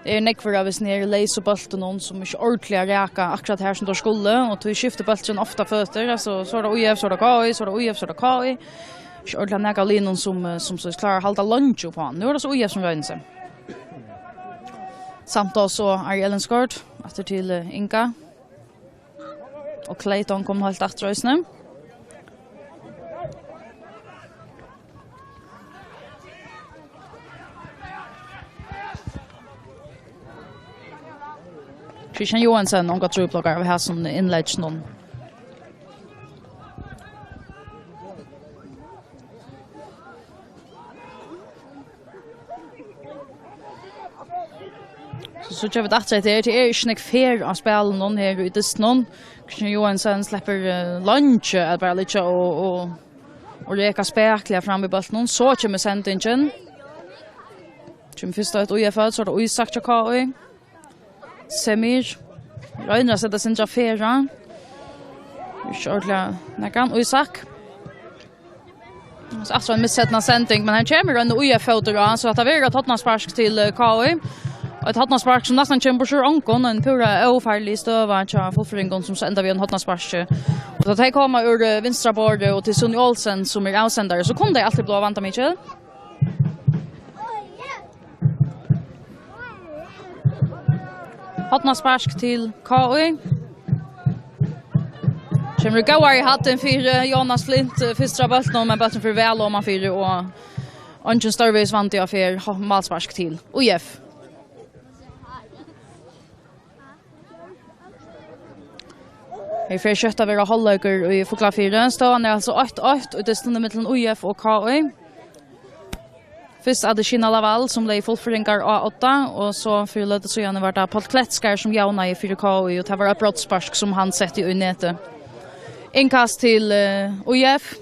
Tað eru nógvir av hesum her leysu bóltunum, sum ikki ordiliga raka akkurát har, sum teir skulu, og tí skiftir bólturin ofta føtur. Altso, so er tað U F, so er tað K I, so er tað U F, so er tað K I. Ikki ordiliga nakað av liðunum, sum, eh, sum so klárar at halda leingi uppá. Nú er tað so U F, sum roynir seg. Samt og so Ari Ellingsgaard, aftur til, eh, Inga. Og Clayton kom heilt aftur eisini. Christian Johansen, ongar trupulleikar av hasum innlegginum. So síggja vit aftur eftir, tað er ikki nógv ferð á spælinum her í dystinum. Christian Johansen sleppur, eh, leingi at bara liggja og, og, og reka spakuliga fram við bóltinum. So kemur sendingin. Kemur fyrst eitt U F, so er tað Ísak hjá K I. Semir roynir at seta seg á ferð. Ikki ordiliga nakað. Ísak. So aftur ein misheppnað sending, men her kemur ein U F-fótur á, so hetta verður eitt hornaspark til, eh, K I. Eitt hornaspark sum næstan kemur burtur úr ongum, ein púra ófarlig støða hjá fullføringum, sum so enda við einum hornasparki. Og tá tey koma úr, eh, vinstra borði, og tað er Sunni Olsen sum er avsendari, so kunnu tey altíð blíva vandamikil. Hornaspark til K I. Kemur í góðari hæddin fyri Jonas Flint, eh, fyrst frá bóltinum, men bólturin fer væl omanfyri og eingin stórvegis vandi á ferð. Ho-, málspark til U F. Her fer skjótt at vera hálvleikur í Fuglafirði. Støðan er altso eitt eitt í dystinum millum U F og K I. Fyrst Adesina Laval, sum legði fullføringar á odda, og so fyri løtu síðani var tað Páll Kletskar, sum javnaði fyri K I, og tað var eitt brotsspark, sum hann setti í netið. Innkast til, eh, U F.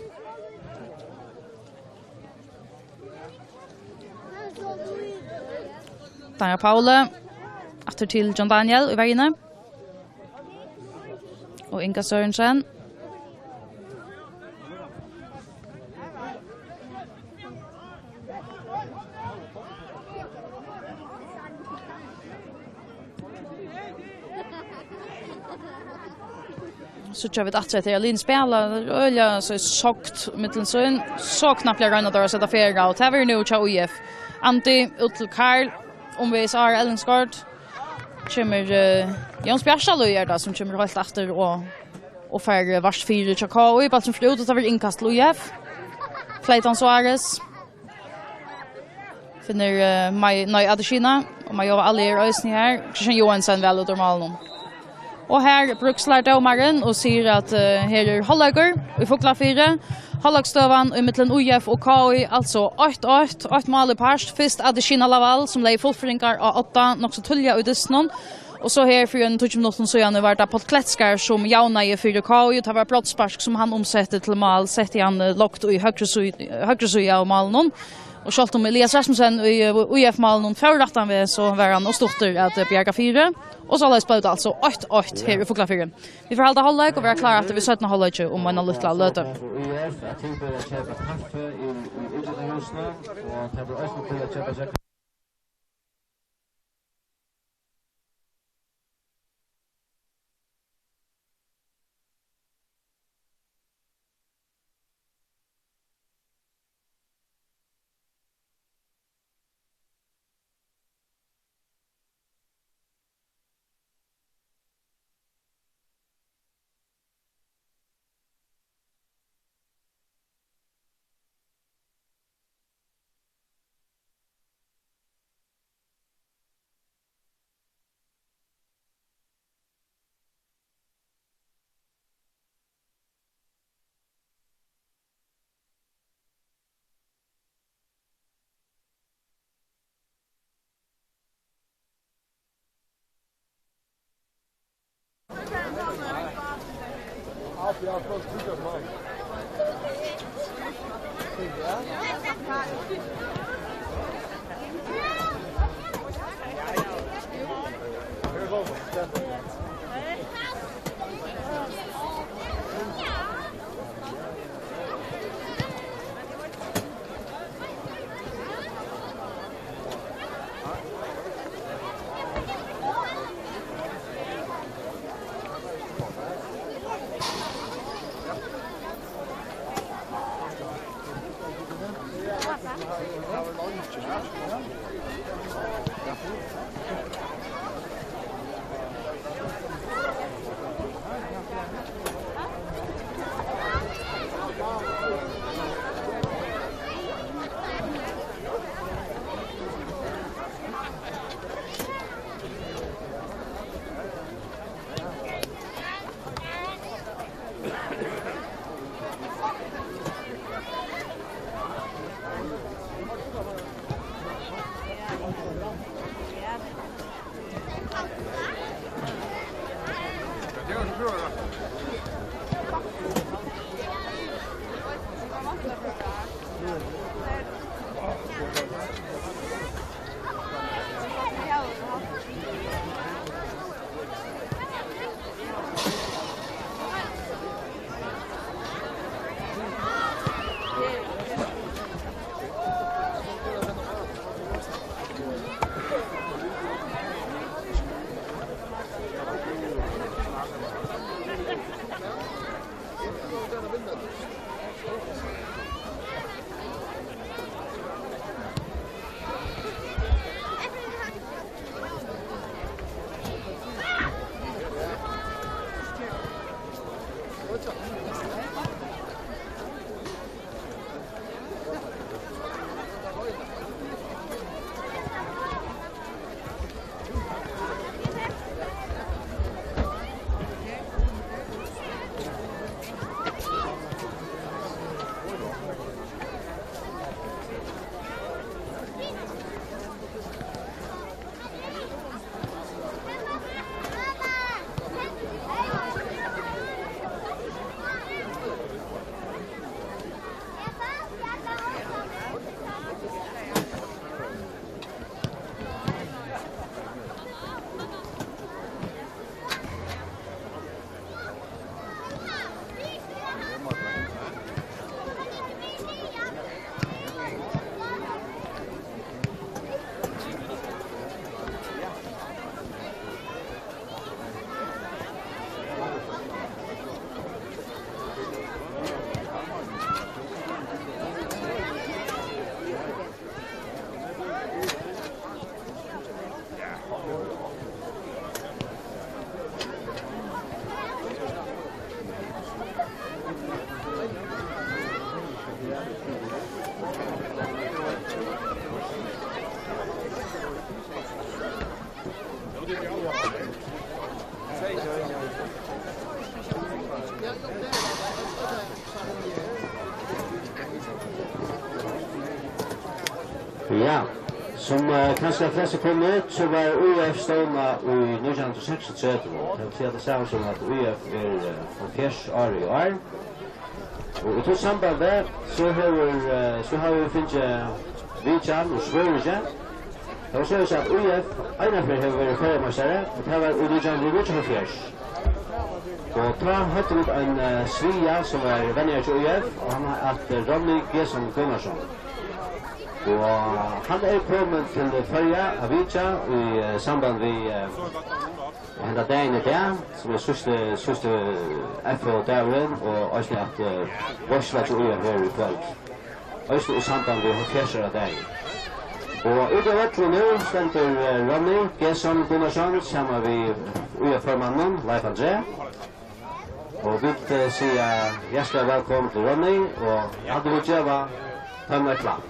Daniel Paule, aftur til John Daniel í verjuni. Og Inga Sørensen. Síggja vit aftur eftir, at liðini spæla øgiliga so sokt millum sín. So knappliga royna teir at seta ferð á, og tað verður nú hjá U F. Andi út til Karl, umvegis Ari Ellingsgaard. Kemur, eh, Jóns Bjartalíð er tað, sum kemur heilt aftur og, og fær, eh, vart fyri hjá K I. Bólturin fer út, og tað verður innkast til U F. Clayton Suárez. Finnur, eh, Mai-, nei, Adesina. Og Majova Ali er eisini her. Christian Johansen væl út úr málinum. Og her bríkslar dómarin og sigur at, eh, her er hálvleikur í Fuglafirði. Hálvleiksstøðan í millum U F og K I, altso eitt eitt, eitt mál í part. Fyrst Adesina Laval, sum legði fullføringar á odda, nokk so tíðliga í dystinum. Og so her fyri ein tíggju minuttum síðani var tað Páll Kletskar, sum javnaði fyri K I, og tað var brotsspark, sum hann umsetti til mál, setti hann, eh, lágt í høgru sí-, høgru síðu av málinum. Og sjálvt um Elias Rasmussen í, eh, U F-málinum fór rættan veg, so var hann ov stuttur at, eh, bjarga fyri. Og soleiðis bleiv tað altso eitt eitt her í Fuglafirði. Vit fara halda hálvleik og vera klár aftur við seinna hálvleiki um eina lítla løtu. Ja, sum, eh, kanska flestu kunnu, so var U F stovnað í nítjan hundrað og seksogtretivu. Tað vil siga tað sama sum, at U F er, eh, hálvfjerðs ár í ár. Og í tí sambandi, so hevur, eh, so hava vit fingið vitjan úr Svøríki. Tað var soleiðis, at U F einaferð hevur verið føroyameistari, og tað var í nítjan hundrað og níggjuoghálvfjerðs. Og tá høvdu vit ein, eh, svea, sum var venjari hjá U F, og hann æt, eh, Ronny Gesson Gunnarsson. Og hann er komin til Føroya at vitja í, eh, samband við, eh, henda dagin í dag, sum er síðsti, síðsti F O-dagurin, og eisini at, eh, veitsla til U F her í kvøld. Eisini í samband við hálvfjerðs ára dagin. Og úti á vøllinum nú stendur, eh, Ronny Gesson Gunnarsson saman við U F-formanninum, Leif André. Og vit, eh, siga hjartaliga vælkomin til Ronny, og hatta vil geva teimum eitt klapp.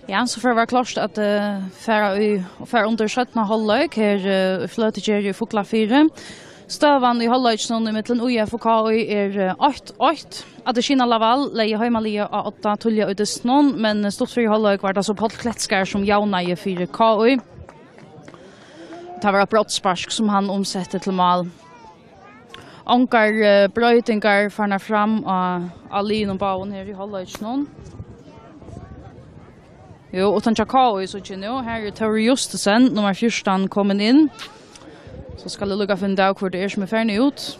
Ja, so fer at vera klárt at, eh, fara í, og fara undir seinna hálvleik her, eh, í Fløtugerði í Fuglafirði. Støðan í hálvleikinum ímillum U F og K Í er, eh, eitt eitt. Adelina Laval legði heimaliðið á odda tíðliga í dystinum, men stutt fyri hálvleik var tað so Páll Kletskar, sum javnaði fyri K Í. Tað var eitt brotsspark, sum hann umsetti til mál. Ongar, eh, broytingar farnar fram á, á liðunum báðum her í hálvleikinum. Jú, uttan hjá K Í, so ikki nú. Her er Tóri Justussen, nummar fjúrtan, komin inn. So skal eg líka finna av, hvør tað er, sum er farin út.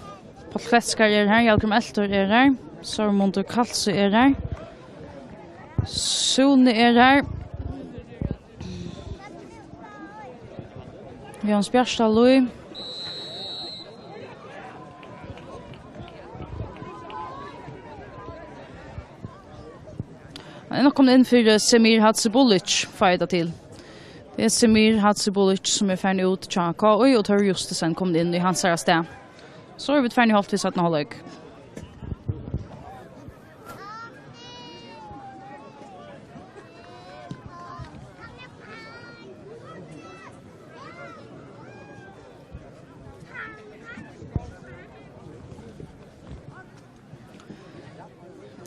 Páll Kletskar er her, Hjalgrím Eltor er her, Sørmundur Kalsø er her, Sune er her. Jóanes Bjartalív. Hann er nokk komin inn fyri Semir Hadzibulic, fái eg tað til. Tað er Semir Hadzibulic, sum er farin út hjá K Í, og Tóri Justussen komin inn í hansara stað. So eru vit farin í holt við seinna hálvleik.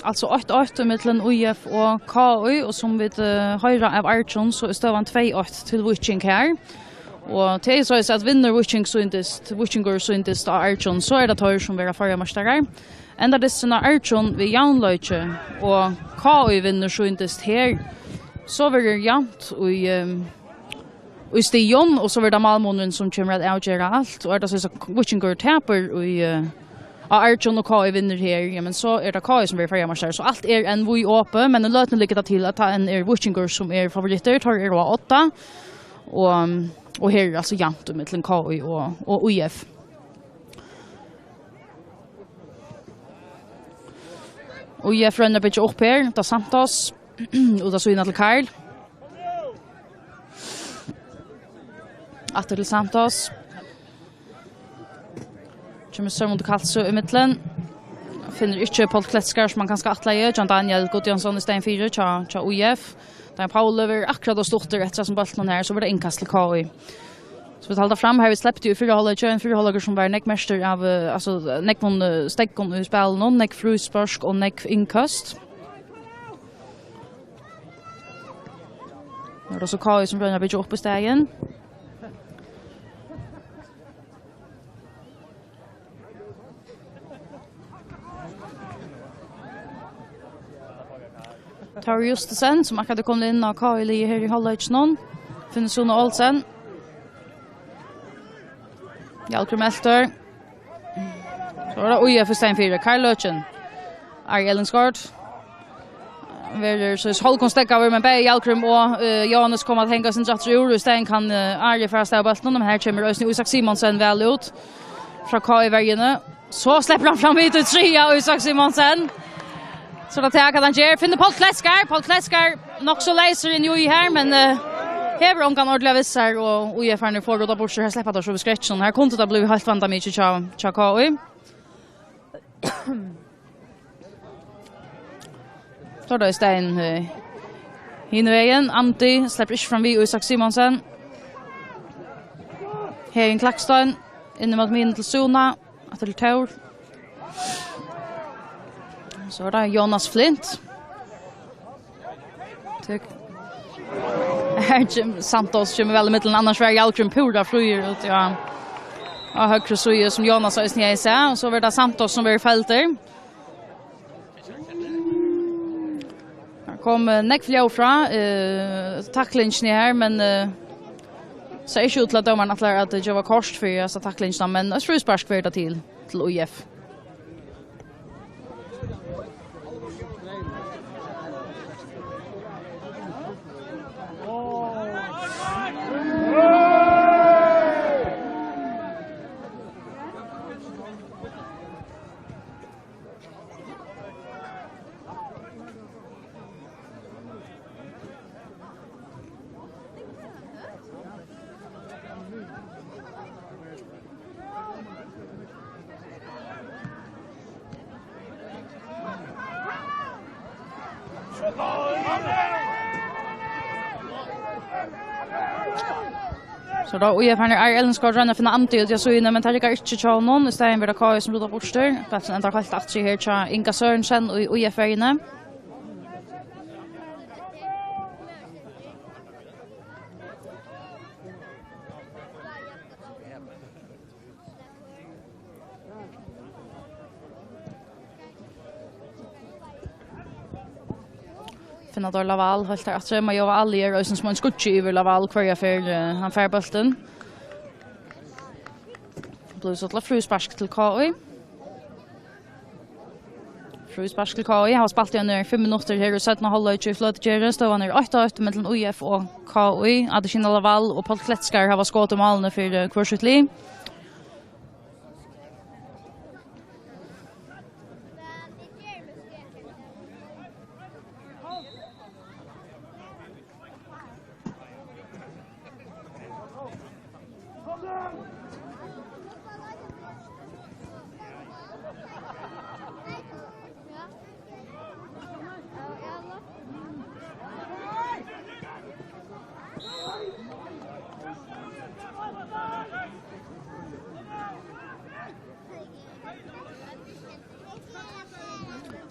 Altso eitt eitt ímillum U F og K Í, og sum vit, eh, hoyra av Arjun, so er støðan tvey eitt til Víking her. Og tað er soleiðis, at vinnur Víking sínist, Víkingur sínist á Arjun, so er tað teir, sum verða føroyameistarar. Endar dysturin á Arjun við javnleiki, og K Í vinnur sínist her, so verður javnt í, ehm, í stigum, og so verður tað málmunurin, sum kemur at avgera alt. Og er tað so, at Víkingur tapir í, eh, á Arjun og K Í vinnur her, ja, men so er tað K Í, sum verður føroyameistarar. So alt er enn víðopið, men í løtuni liggur tað til, at tað enn er Víkingur, sum er favorittur. Teir eru á odda, og, og her er altso javnt ímillum K Í og, og U F. Og U F roynir at byggja upp her, tá Santos, út av síðuna til Karl. Aftur til Santos. Kemur Sørmundur Kalsø ímillum. Finnur ikki Páll Kletskar, sum hann kanska ætlaði. John Daniel Gudjónsson í staðin fyri, hjá, hjá U F. Daniel Pauli verður akkurát ov stuttur eftir hasum bóltinum her, so verður tað innkast til K Í. So vit halda fram her, vit sleptu í fyrra hálvleiki, ein fyrra hálvleikur, sum var nógv merktur av, eh, altso, nógvum, eh, steðgum í spælinum, nógv fríspørk og nógv innkast. Nú er tað so K Í, sum roynir at byggja upp í staðin. Tóri Justussen, sum akkurát er komin inn á K Í-liðið her í hálvleikinum. Finnur Sune Olsen. Hjalgrím Eltor. So er tað U F í staðin fyri. Karl Løken. Ari Ellingsgaard. Verður so hálvgum steðgaður, men bæði Hjalgrím og, eh, Jóanes koma at hanga seg aftur úr, og í staðin kann, eh, Ari fara av stað við bóltinum, men her kemur eisini Ísak Simonsen væl út frá K Í-verjuni. So sleppur hann fram við tí triðja, Ísak Simonsen. So er tað tak, at hann ger. Finnur Páll Kletskar. Páll Kletskar nokk so leysur inn í her, men, eh, hevur ongan ordiliga við sær, og U F-arnir fáa rudda burtur. Her sleppa teir so við skrekkinum. Her kundi tað blivið heilt vandamikið hjá, hjá K Í. So er tað í staðin, eh, hin vegin. Andi sleppur ikki fram við Ísak Simonsen. Heðin Klakstein, inn ímóti miðjuni til Suna. Aftur til Tór. So er tað Jónas Flint. Tøk. Her kemur Santos, kemur væl ímillum, annars var Hjalgrím púra fríur út, ja. Á høgru síðu, sum Jónas eisini hevði sæð, og so verður tað Santos, sum verður feldur. Her kom, eh, nógv ljóð frá, eh, taklingini her, men, eh, Sær ikki út til, at dómarin ætlar at geva kort fyri hasa taklingina, men eitt fríspark verður tað til, til U F. So tá U F her, Ari Ellingsgaard roynir at finna Andi út í síðuna, men tað riggar ikki hjá honum. Í staðin verður tað K I sum rudda burtur. Bólturin endar heilt aftur her hjá Inga Sørensen í U F-verjuni. Finna teir Laval heilt har aftur. Mayowa Ali er eisini sum ein skuggi yvir Laval hvørja ferð, eh, hann fær bóltin. Blívur so til fríspark til K I. Fríspark til K I. Hava spælt í eini fimm minuttir her í seinna hálvleiki í Fløtugerði. Støðan er eitt eitt millum U F og K I. Adesina Laval og Páll Kletskar hava skot í málini fyri, eh, hvør sítt lið.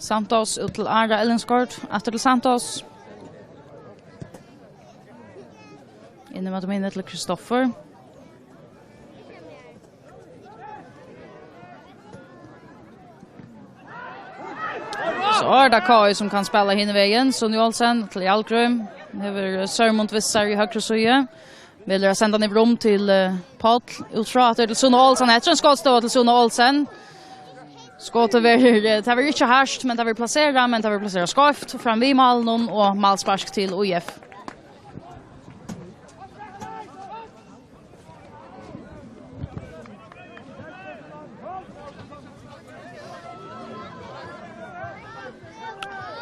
Santos út til Ara Ellingsgaard. Aftur til Santos. Inn í móti miðjuni til Kristoffer. So er tað K I sum kann spæla hin vegin. Sonny Olsen til Hjalgrím. Hevur Sørmund við sær í høgru síðu. Velur at senda hann yvir um til, eh, Páll. Út frá at tað er til Sune Olsen. Hetta er ein skotstøða til Sune Olsen. Skotið verður, eh, tað verður ikki hart, men tað verður plaserað, men tað verður plaserað skeivt fram við málinum og málspark til U F.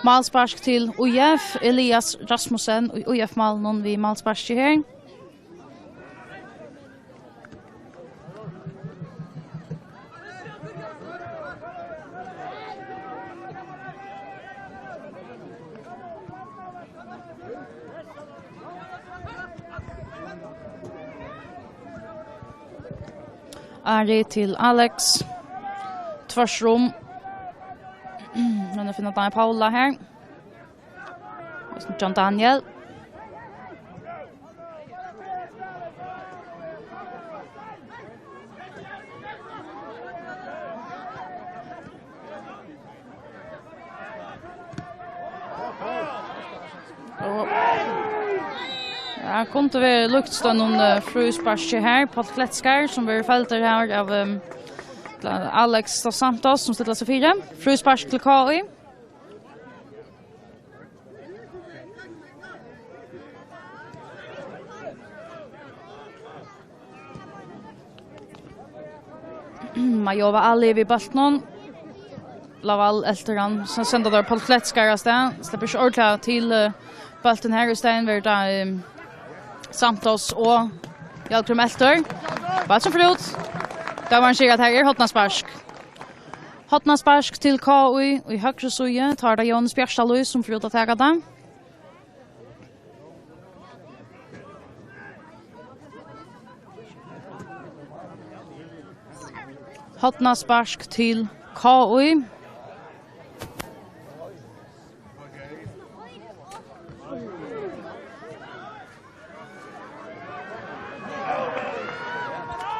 Málspark til U F. Elias Rasmussen í U F-málinum við málsparki her. Ari til Alex. Tvørtur um. Nú finna Daniel Paula her. John Daniel. Og, ja, kundi verið líkt støðnum, eh, frísparki her. Páll Kletskar, sum verður feldur her av, ehm, Alex dos Santos, sum stillar seg fyri. Fríspark til K I. Mayowa Ali við bóltinum. Laval eltir hann, so senda teir Páll Kletskar av stað. Sleppur ikki ordiliga til, eh, bóltin her. Í staðin verður tað, eh, Santos og Hjalgrím eltir. Bólturin fer út. Dómarin sigur at her er hornaspark. Hornaspark til K I í høgru síðu. Tá er tað Jóhannes Bjartalíð, sum fer út at taka tað. Hornaspark til K I.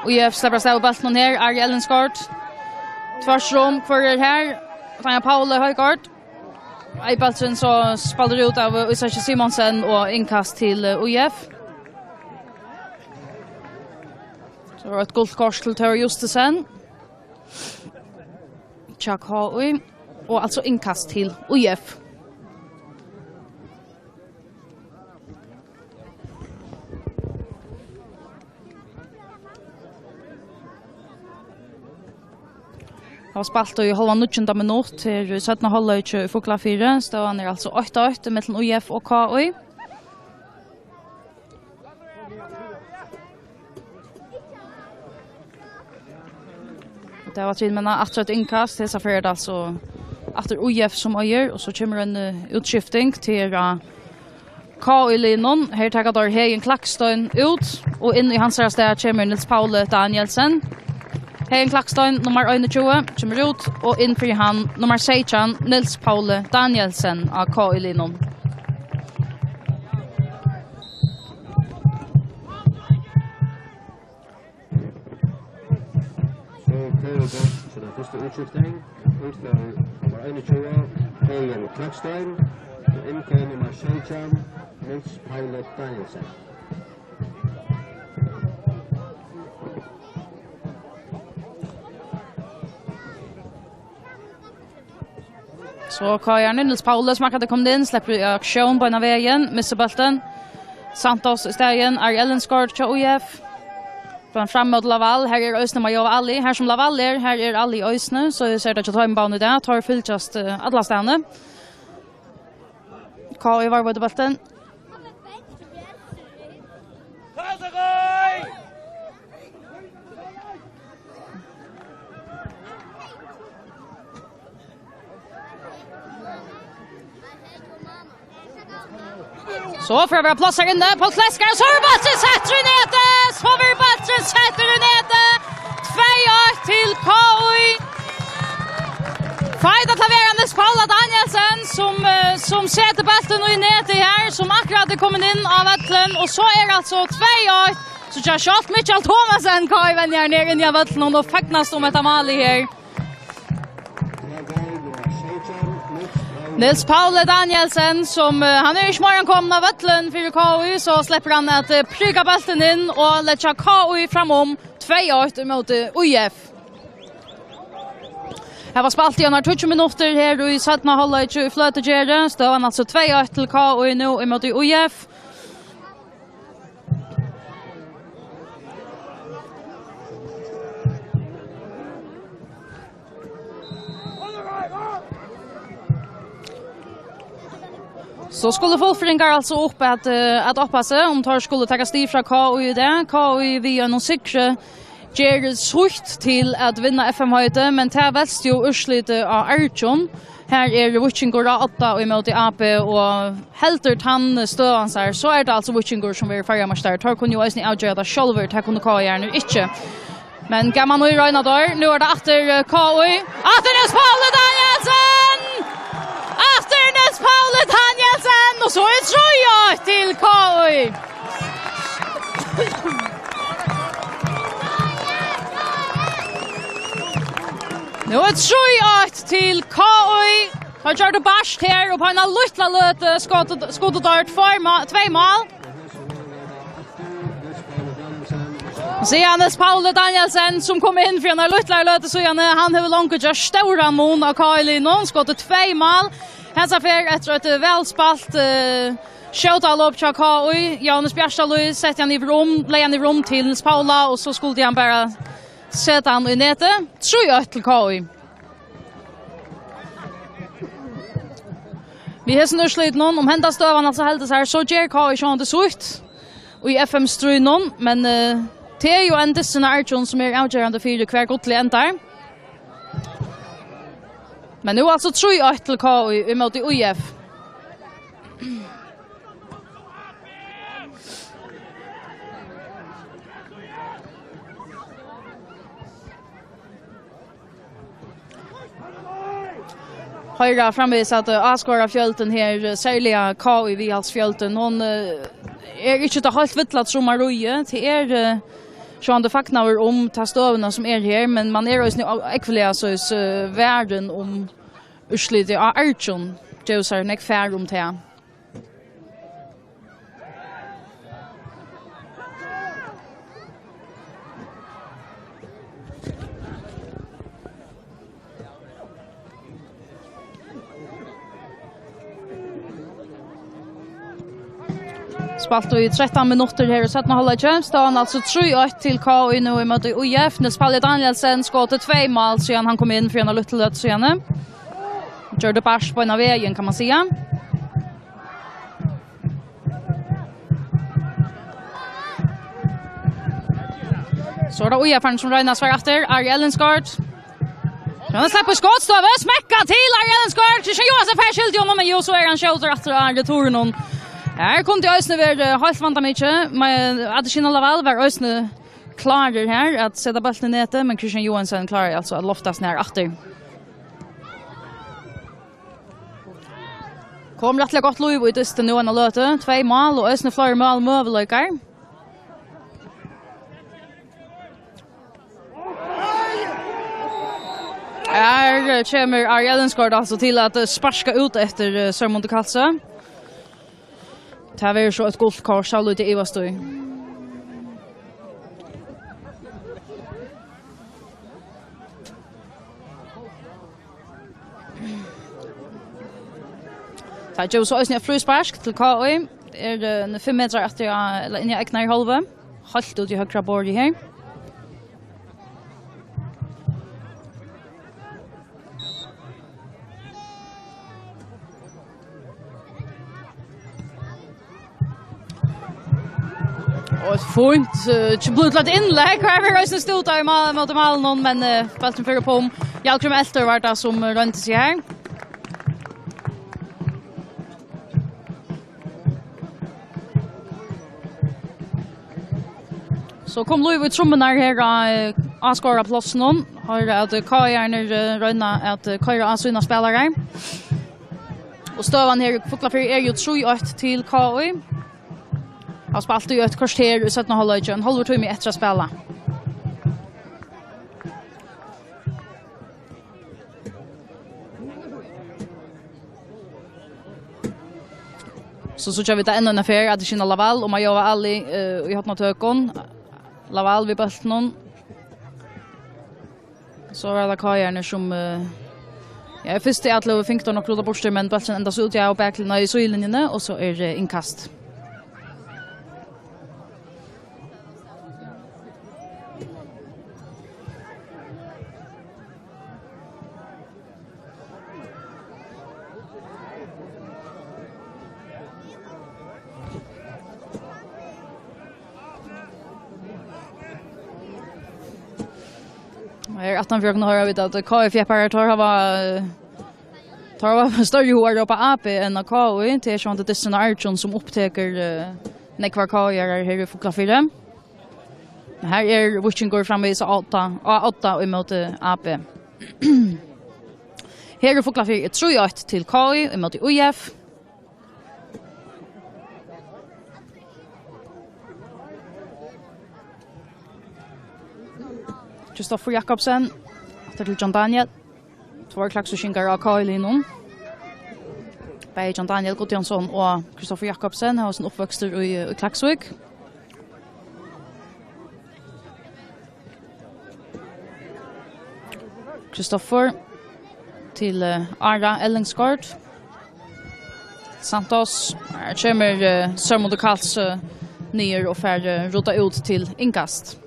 U F sleppur av stað við bóltinum her. Ari Ellingsgaard. Tvørtur um, hvør er her? Tanja Paule Højgaard. Ei, bólturin so spældur út av, eh, Ísaki Simonsen og innkast til, eh, U F. So var eitt gult kort til Tór Justesen. Hjá K I. Og altso innkast til I F. Hava spælt í hálvan níggjunda minutt her í seinna hálvleiki í Fuglafirði. Støðan er altso eitt eitt millum I F og K I. Tað var trín, men aftur eitt innkast. Hesa ferð er tað altso aftur I F sum eigur, og so kemur ein, eh, útskifting til, eh, K I-liðnum. Her taka teir Heðin Klakstein út, og inn í hansara stað kemur Niels Pauli Danielsen. Heðin Klakstein, nummar einogtjúgu, kemur út, og inn fyri hann, nummar seytjan, Niels Pauli Danielsen á K I-liðnum. So fer tað til ta fyrstu útskifting. Út fer nummar einogtjúgu, Heðin Klakstein, og inn kemur nummar seytjan, Niels Pauli Danielsen. So K I-arnir, Niels Pauli, sum akkurát er komin inn, sleppur í aksjón beinan vegin, missir bóltin. Santos í staðin, Ari Ellingsgaard hjá I F. Fram, fram móti Laval, her er eisini Mayowa Ali. Her sum Laval er, her er Ali eisini, so eg sær tað hjá teimum báðum í dag. Teir fylgjast, eh, allastaðni. K I varðveitir bóltin. So fer at vera pláss her inni. Páll Klesker, so verður bólturin settur í netið! So verður bólturin settur í netið! Tvey eitt til K I. Feitt at vera Niels Pauli Danielsen, sum, eh, sum setir bóltin í netið her, sum akkurát er komin inn á vøllin, og so er altso tvey eitt. So tað er sjálvt Mikkjal Thomassen, K I-venjarin, er inni á vøllinum og fegnast um hetta málið her. Niels Pauli Danielsen, sum, eh, hann er ikki meir enn komin á vøllin fyri K I, so sleppur hann at, eh, prika bóltin inn og leggja K I framum tvey eitt ímóti I F. Her var spælt í einar tíggju minuttir her í seinna hálvleiki í Fløtugerði. Støðan altso tvey eitt til K I nú ímóti I F. So skulu fuglfirðingar altso upp at, eh, at oppa seg, um teir skulu taka stig frá K I í dag. K I við einum sigri ger sítt til at vinna F M-heitið, men tað velst jú úrslitið á Argjum. Her er Víkingur á odda ímóti A B, og heldur tann støðan sær, so er tað altso Víkingur sum verður føroyameistari. Teir kunnu jú eisini avgera tað sjálvir, tað kunnu K I-arnir ikki. Men gaman í royna teir. Nú er tað aftur, eh, K I. Aftur Niels Pauli Danielsen! Aftur Niels Pauli Danielsen! Og so er trý eitt til K I. Nú er trý eitt til K I. Teir gjørdu bart her, og á eini lítla løtu skotu, skotu teir tveir má-, tvey mál. Og so er Niels Pauli Danielsen, sum kom inn fyri eina lítlari løtu síðani, hann hevur longu gjørt stóran mun á K I-liðnum, skotið tvey mál. Hesa ferð eftir eitt, eh, væl spælt, eh, skjótalop hjá K I. Jóhannes Bjartalíð setti hann yvir um, legði hann yvir um til Niels Paula, og so skuldi hann bara seta hann í netið. Trý eitt til K I. Við hesum úrslitunum, um henda støðan altso heldur sær, so ger K I sjálvandi sítt í F M-stríðnum, men, eh, tað er jú ein dystin av Argjum, sum er avgerandi fyri, hvar gullið endar. Men nú altso trý eitt til K I ímóti I F. Hoyra framvegis at, eh, áskoðarafjøldin her, eh, serliga K I-viðhaldsfjøldin, hon, eh, er ikki tað heilt villa trummaríið. Tað er, eh, sjálvandi fagnaður um ta støðuna sum er her, men man er eisini ó-, ógvuliga soleiðis, eh, varin um úrslitið á Argjum. Gevur sær nógv far um tað. Spælt í trettan minuttir her í seinna hálvleiki. Staðan altso trý eitt til K Í nú ímóti Í F. Niels Pauli Danielsen skot tvey mál síðan hann kom inn fyri eina lítla løtu síðani. Gjørdi bars beinan vegin, kann man siga. So er tað Í F-arin sum roynir at svara aftur. Ari Ellingsgaard. Hann sleppur skotstøðu, smekkar til Ari Ellingsgaard. Kristian Johansen fær skyld í honum, men jú, so er hann skjótur aftur á returinum. Her kundi eisini verið heilt vandamikið, men Adesina Lawal var eisini klárur her at seta bóltin í netið, men Kristian Johansen klárar altso at loftast nær aftur. Kom rættiliga gott lív í dystin nú eina løtu. Tvey mál og eisini fleiri málmøguleikar. Her kemur Ari Ellingsgaard altso til at, eh, sparka út eftir, eh, Sørmundur Kalsoy. Tað verður so eitt gult kort, so lítið ivast í. Tað gevur so eisini eitt fríspark til K Í. Er, eh, fimm metrar aftur á, ella inni á egnari hálvu. Heilt út í høgra borði her. Og eitt fínt, eh, ikki blivið til eitt innlegg. Her verður eisini stútað í mál, móti málinum, men, eh, bólturin fer upp um. Hjalgrim Elter var tað sum royndi seg her. So kom lív í trummurnar her á, eh, á skoraplássinum. Hoyra at, eh, K Í-arnir, eh, royna at, eh, koyra á sínar spælarar. Og støðan her í Fuglafirði er jú trý eitt til K Í. Hava spælt í eitt korter í seinna hálvleiki, ein hálvur tími eftir at spæla. So síggja vit tað enn eina ferð, Adesina Lawal og Mayowa Ali, eh, í hornatøkum. Lawal við bóltinum. So var tað K Í-arnir sum, eh, ja, í fyrstu atløgu fingu teir nokk rudda burtur, men bólturin endar so úti á baklinjuni, nei, í síðulinjuni, og so er, eh, innkast. Her aftan fyri okkum hoyra vit at K Í-fjepparar, teir hava, teir hava størri hug at rópa A B enn á K Í. Tað er sjálvandi dysturin á Arjun sum upptekur, eh, nógvar K Í-arar her í Fuglafirði. Her er Víkingur framvegis á odda, á odda ímóti A B. Her í Fuglafirði er trý eitt til K Í ímóti Í F. Kristoffer Jakobsen, aftur til John Daniel. Tveir klaksvíkingar á K Í-liðnum. Bæði John Daniel Gudjónsson og Kristoffer Jakobsen hava sín uppvøkstur í, í Klaksvík. Kristoffer til, eh, Ara Ellingsgaard. Santos. Her kemur, eh, Sørmundur Karls, eh, niður og fær, eh, rudda út til innkast.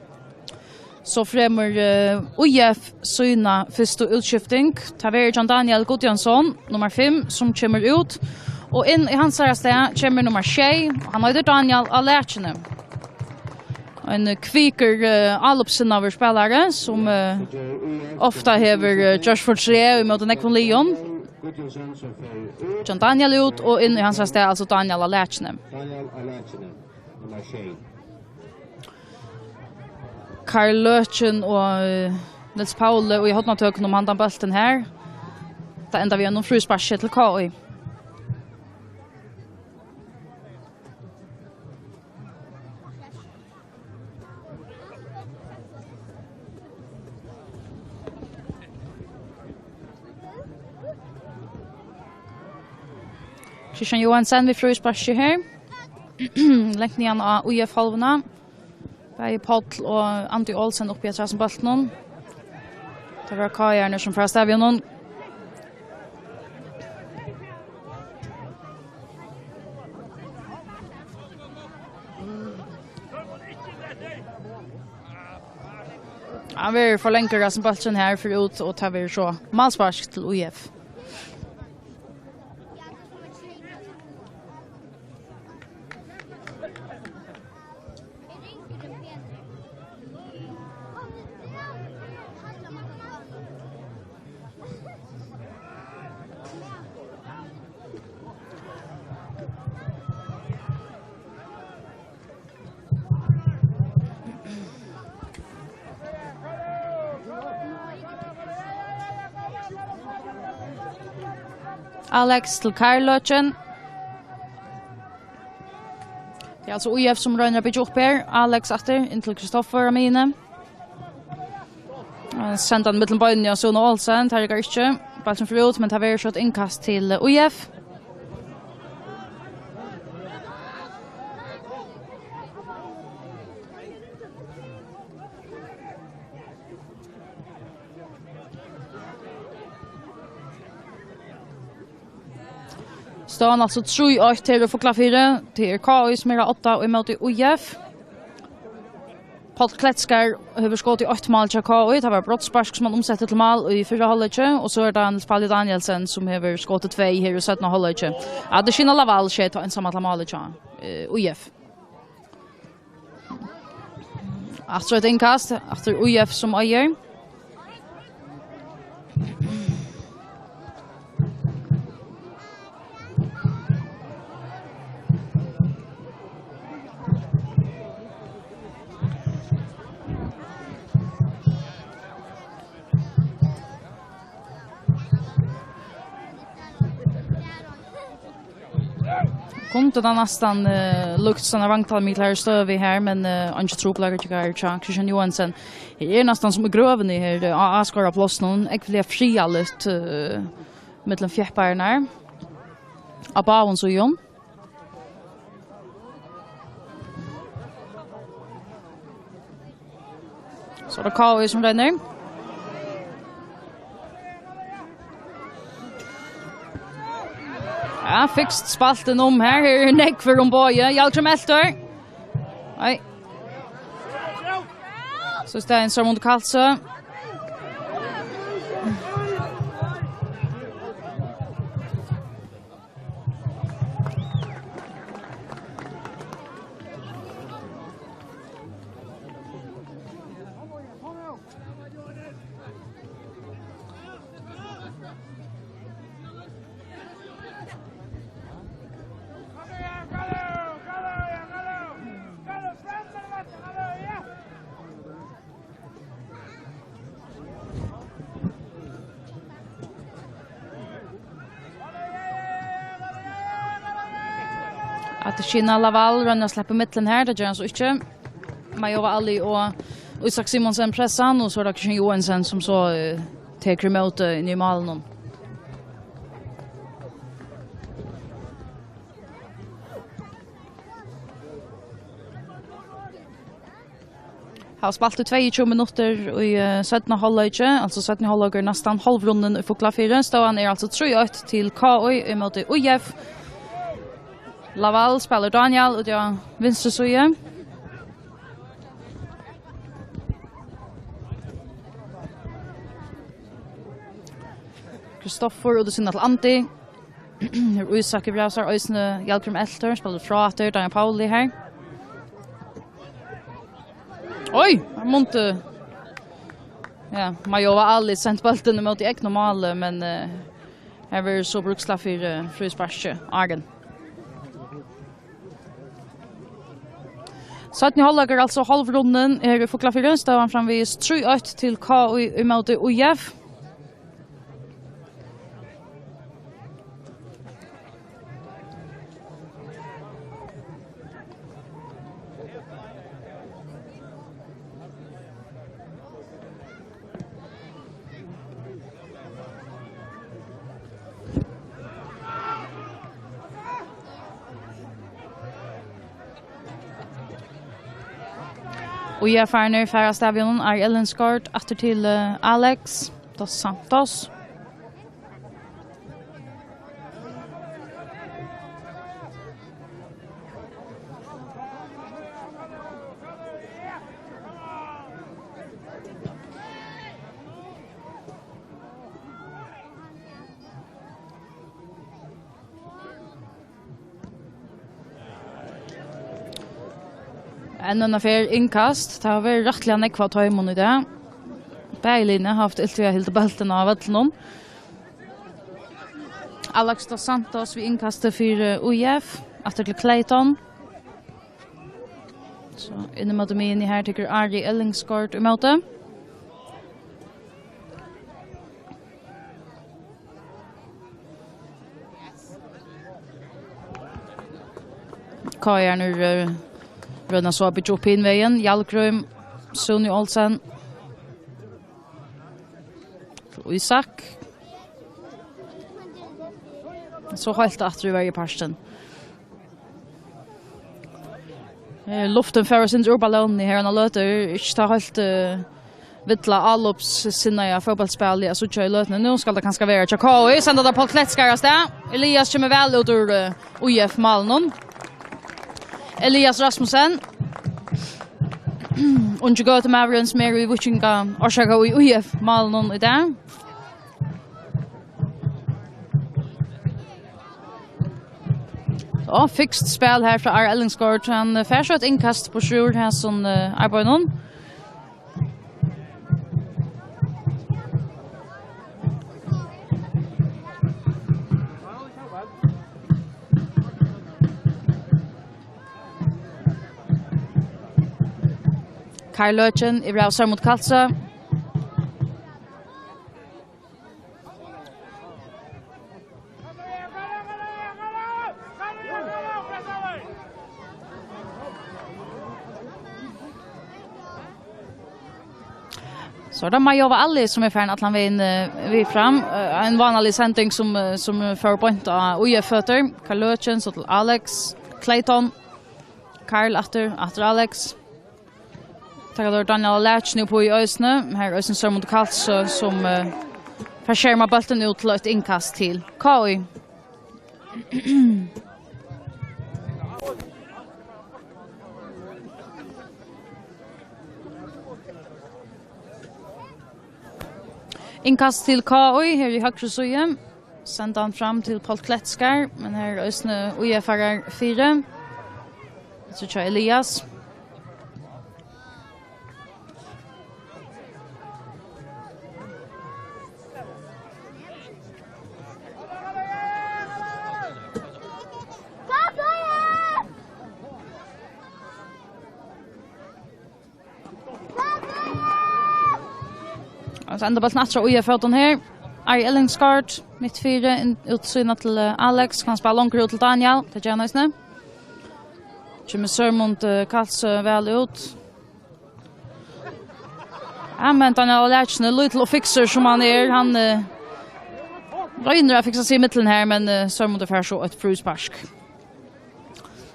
So fremur, eh, Í F sína fyrstu útskifting. Tað verður John Daniel Gudjónsson, nummar fimm, sum kemur út. Og inn í hansara stað kemur nummar sjey, og hann eitur Daniel Alekine. Ein kvikur, eh, álopssinnaður spælari, sum, eh, ofta hevur, eh, gjørt fortreð ímóti nógvum liðum. John Daniel út, og inn í hansara stað, altso Daniel Alekine. Karl Løken og, eh, Niels Pauli í hornatøkunum um handan bóltin her. Tað endar við einum frísparki til K Í. Kristian Johansen við frísparki her. Langt niðan á Í F-hálvuna. Bæði Páll og Andi Olsen uppi eftir hasum bóltinum. Tað verða K Í-arnir, sum fara avstað við honum. Hann verður forlengur, sum bólturin her fer út, og tað verður so málspark til ÍF. Alex til Karl Løken. Tað er altso ÍF sum roynir at byggja upp her. Alex aftur, inn til Kristoffer á miðjuni. Eh, senda hann millum beinini á Sune Olsen, tað riggar ikki. Bólturin fer út, men tað verður so eitt innkast til, eh, ÍF. Staðan altso trý eitt her í Fuglafirði. Tað er K I sum er á odda ímóti ÍF. Páll Kletskar hevur skotið eitt mál hjá K I. Tað var brotsspark sum hann umsetti til mál í fyrra hálvleiki, og so er tað Niels Pauli Danielsen sum hevur skotið tvey her í seinna hálvleiki. Adesina Lawal skeyt á einsamalla málið hjá, eh, ÍF. Aftur eitt innkast, aftur ÍF sum eigur. Kundi tað næstan, eh, líkt sovorðna vangtalmikilari støðu her, men, eh, eingin trupulleiki hjá, hjá Kristian Joensen. Her er næstan sum í grøvini her, eh, á, á skorna plássinum, ógvuliga friðarligt, eh, millum fjeppararnar. Á báðum síðum. So er tað K I sum roynir. Ja, fikst spæltin um her. Her er nógv fyri um Boje. Hjaltrim eltur. Nei. So er staðin Sørmundur Kalsø. Adesina Lawal roynir at sleppa ímillum her, tað ger hann so ikki. Mayowa Ali og Isak Simonsen pressa hann, og so er tað Kristian Joensen sum so, eh, tekur ímóti, eh, inn í málinum. Hava spælt í tveyogtjúgu minuttir í, eh, seinna hálvleiki, altso seinni hálvleikur er næstan hálvrunnin í Fuglafirði. Støðan er altso trý eitt til K I ímóti ÍF. Lawal spælir Daniel úti á vinstru síðu. Kristoffer út í sinna til Andi. Her Isak yvir av sær, eisini Hjaltrim eltur, spælir frá aftur, Daniel Pauli her. Oj, hann mundi. Ja, Mayowa Ali sent bóltin ímóti egna máli, men, eh, her verður so brúkslag fyri, eh, frísparki, áðrenn. Seinni hálvleikur er altso hálvrunnin her í Fuglafirði, støðan framvegis trý eitt til K I ímóti ÍF. Og eg er farin ned, fara av stað við honum, Ari Ellingsgaard, aftur til, eh, Alex dos Santos. Enn eina ferð innkast. Tað hava verið rættiliga nógv av teimum í dag. Bæði liðini hava havt ilt við at halda bóltin á vøllinum. Alex dos Santos við innkasti fyri U F. Aftur til Clayton. So inn ímóti miðjuni her tekur Ari Ellingsgaard ímóti. K R nú, eh, royna so at byggja upp hin vegin. Hjalgrím, Suni Olsen. Isak. So heilt aftur í verjupartin. Eh, luftin fer eitt sindur úr ballónini her, eina løtu, ikki tað heilt, eh, villa álopssinnaða fótbóltsspælið at síggja í løtuni. Nú skal tað kanska vera hjá K I, senda tað Páll Kletskar av stað. Elias kemur væl út úr, eh, U F-málinum. Elias Rasmussen. Ungi gøtumaðurin sum er í Víkinga, orsaka, í U F-málinum í dag. Og fikst spæl her frá Ari Ellingsgaard. Hann, eh, fær so eitt innkast burtur úr hesum, eh, arbeiðinum. Karl Løken yvir av Sørmund Kalsø. So er tað Majova Ali, sum er farin allan vegin, eh, við fram. Eh, ein vánalig sending, sum, eh, sum fór beint á U F-føtur. Karl Løken, so til Alex. Clayton. Karl aftur, aftur Alex. Taka teir Daniel Alerch nú upp í eisini. Her er eisini Sørmundur Karlsø, sum, eh, fær skerma bóltin út til eitt innkast til K I. Innkast til K I her í høgru síðu. Senda hann fram til Páll Kletskar, men her er eisini U F-arar fyri. So hjá Elias. Og so endar bólturin aftur á U F-fótum her. Ari Ellingsgaard, mitt fyri, inn, út síðuna til, eh, Alex. Kann spæla longur út til Daniel. Tað ger hann eisini. Kemur Sørmund, eh, Kalsø væl út. Ja, men Daniel Alerch, lítil og fiksur sum hann er, hann, eh, roynir at fiksa seg í millum her, men, eh, Sørmundur fær so eitt fríspark.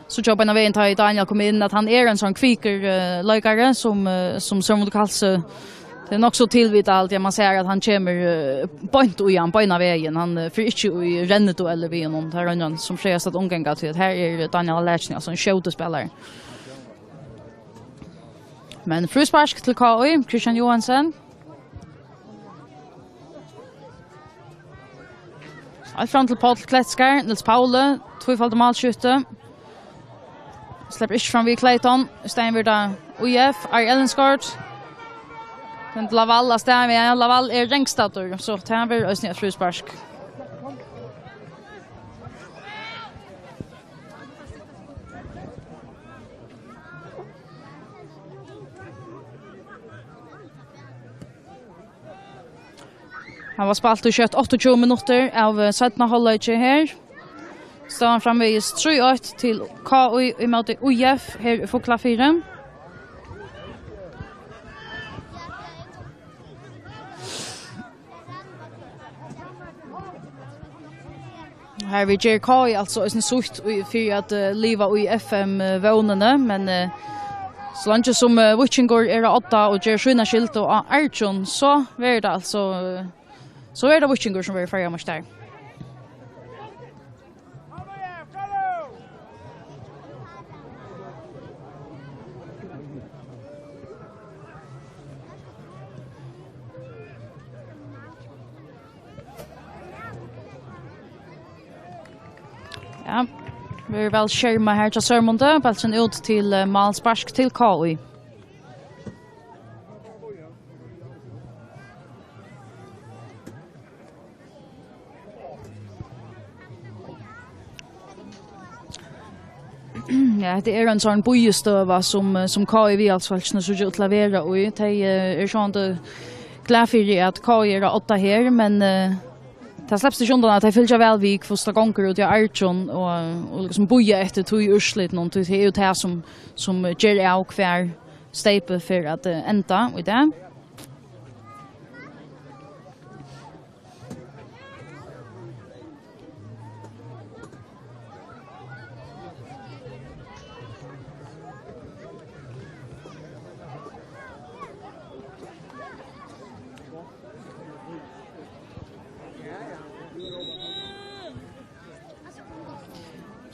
So hjá beinanvegin, tá ið Daniel kom inn, at hann er ein sånn kvikur, eh, leikari, sum, eh, sum Sørmundur Kalsø. Tað er nokk so tilvitað, alt, ja, man sær, at hann kemur, eh, beint í hann, beinanvegin. Hann, eh, fer ikki í renniduellir við honum. Tað roynir hann sum frægast at umganga, tí at her er Daniel Alerch, altso ein skjótur spælari. Men fríspark til K I, Kristian Johansen. Alt fram til Páll Kletskar, Niels Pauli, tvífaldur málskjútti. Sleppur ikki fram við Clayton, í staðin verður tað U F, Ari Ellingsgaard. Men Laval av stað, men Laval er ringstaddur, so tað verður eisini eitt fríspark. Hava spælt í skjótt áttaogtjúgu minuttir av, eh, seinna hálvleiki her. Støðan framvegis trý eitt til K I ímóti U F her í Fuglafirði. Her við ger K I altso eisini sítt í, fyri at, eh, liva í F M-vónini, men, eh, so leingi sum, eh, Víkingur er á odda og ger sína skyldu á Argjum, so verður tað altso, eh, so verður tað Víkingur, sum verður føroyameistari. Ja. Verður væl skermað her hjá Sørmundi. Bólturin út til, eh, málspark til K I. Ja, hetta er ein sånn bíðistøða, sum, eh, sum K I-viðhaldsfólkini síggja út til at vera í. Tey, eh, eru sjálvandi glað fyri, at K I er á odda her, men, eh, tað slepst ikki undan, at tey fylgja væl við, hvussu tað gongur úti á Argjum, og, og líkasum bíða eftir tí úrslitinum, tí tað er jú tað, sum, sum ger av, hvar steypið fer at, eh, enda í dag.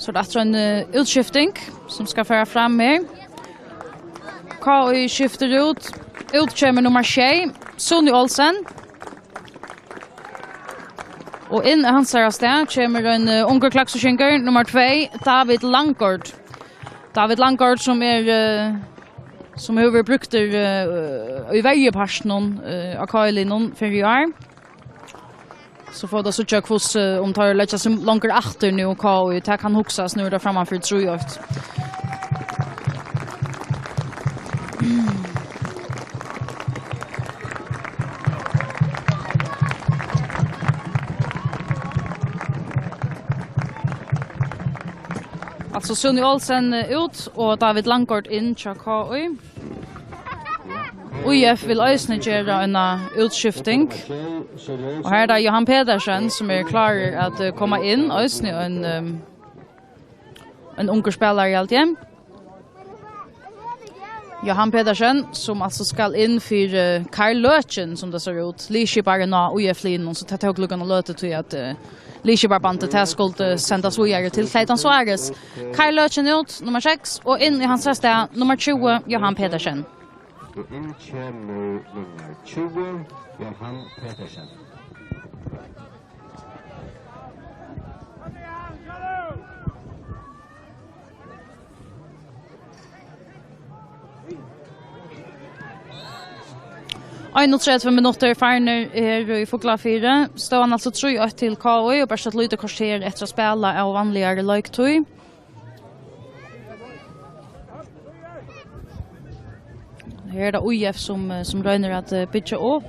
So er tað aftur ein, eh, útskifting, sum skal fara fram her. K I skiftir út. Út kemur nummar sjey, Suni Olsen. Og inn í hansara stað kemur ein, eh, ungur klaksvíkingur, nummar tvey, David Langgaard. David Langgaard, sum er, eh, sum hevur verið brúktur, eh, í verjupartinum, eh, á K I-liðnum fyrr í ár. So fáa vit at síggja, hvussu, um teir leggja seg longur aftur nú, K I, tað kann hugsast, nú er tað framman fyri trý eitt. Altso Suni Olsen, eh, út og David Langgaard inn hjá K I. U F vil eisini gera eina útskifting. Og her er tað Johan Petersen, sum er klárur at, eh, koma inn. Eisini ein, ehm, ein ungur spælari, haldi eg. Johan Petersen, sum altso skal inn fyri, eh, Karl Løken, sum tað sær út. Liðskiparin á U F-liðnum, so tað tók líka eina løtu tí at, eh, liðskiparbandið, tað skuldi sendast víðari til Clayton Suárez. Karl Løken út, nummar seks, og inn í hansara stað, nummar tjúgu, Johan Petersen. Og inn kemur nummar tjúgu, Johan Petersen. Einogtretivu minuttir farnir her í Fuglafirði. Støðan altso trý eitt til K I og bert eitt lítið korter eftir at spæla av vanligari leiktíð. Her er tað U F, sum, eh, sum roynir at, eh, byggja upp.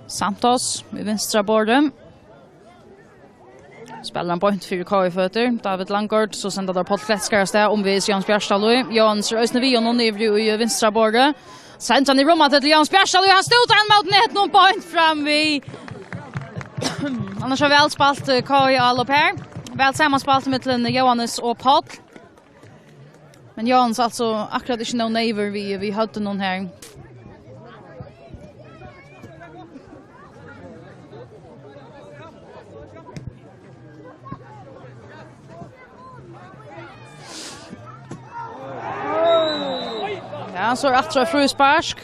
Santos við vinstra borði. Spælir hann beint fyri K I-føtur. David Langgaard, so senda teir Páll Kletskar av stað, umvegis Jóhannes Bjartalíð. Jóhannes er eisini við honum yvir í vinstra borði. Senda hann í rúmið til Jóhannes Bjartalíð, hann stútar hann móti netinum beint fram við. Annars var væl spælt, eh, K I-álop her. Væl samanspælt millum Jóhannes og Páll. Men Jóhannes altso akkurát ikki nóg neyvur við, við høvdinum her. Ja, so er aftur eitt fríspark.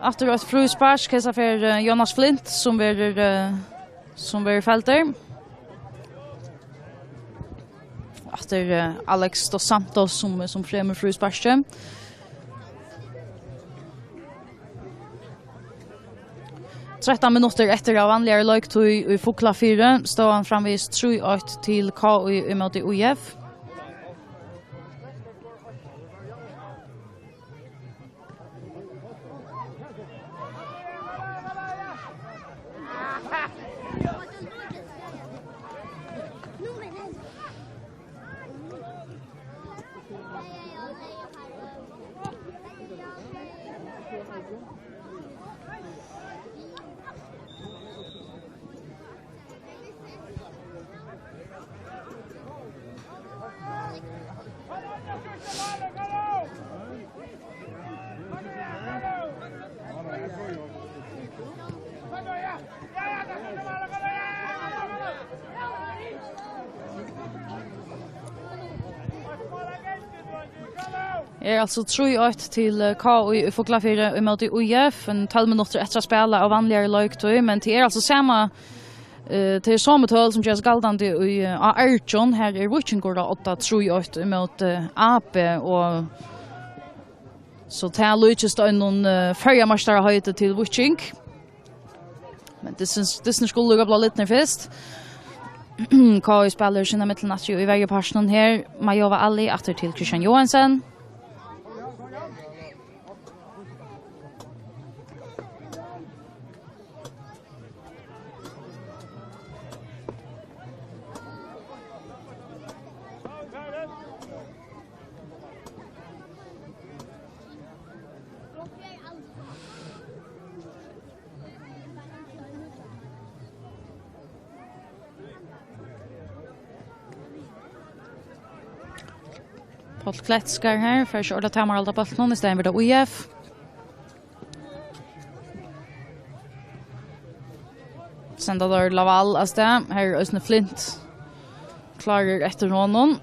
Aftur eitt fríspark. Hesa ferð, eh, Jonas Flint, sum verður, eh, sum verður feldur. Aftur, eh, Alex dos Santos, sum, sum fremur frísparkið. Trettan minuttir eftir av vanligari leiktíð í Fuglafirði. Støðan framvegis trý eitt til K I ímóti U F. Er altso trý eitt til, eh, K Í í Fuglafirði ímóti Í F, ein tólv minuttir eftir at spæla av vanligari leiktíð, men tað er altso sama, eh, tað er somu tøl sum gerast galdandi í, eh, á Argjum. Her er Víkingur á odda, trý eitt ímóti, eh, A B, og so tað líkist einum, eh, føroyameistaraheiti til Víking. Men dysnir, dysnir skulu líka blíva lidnir fyrst. K Í spælir sín millum aftur í verjupartinum her. Majova Ali aftur til Kristian Johansen. Páll Kletskar her, fær ikki orðið at tamarhalda bóltinum, í staðin verður tað Í F. Senda teir Laval avstað, her er eisini Flint klárur eftir honum.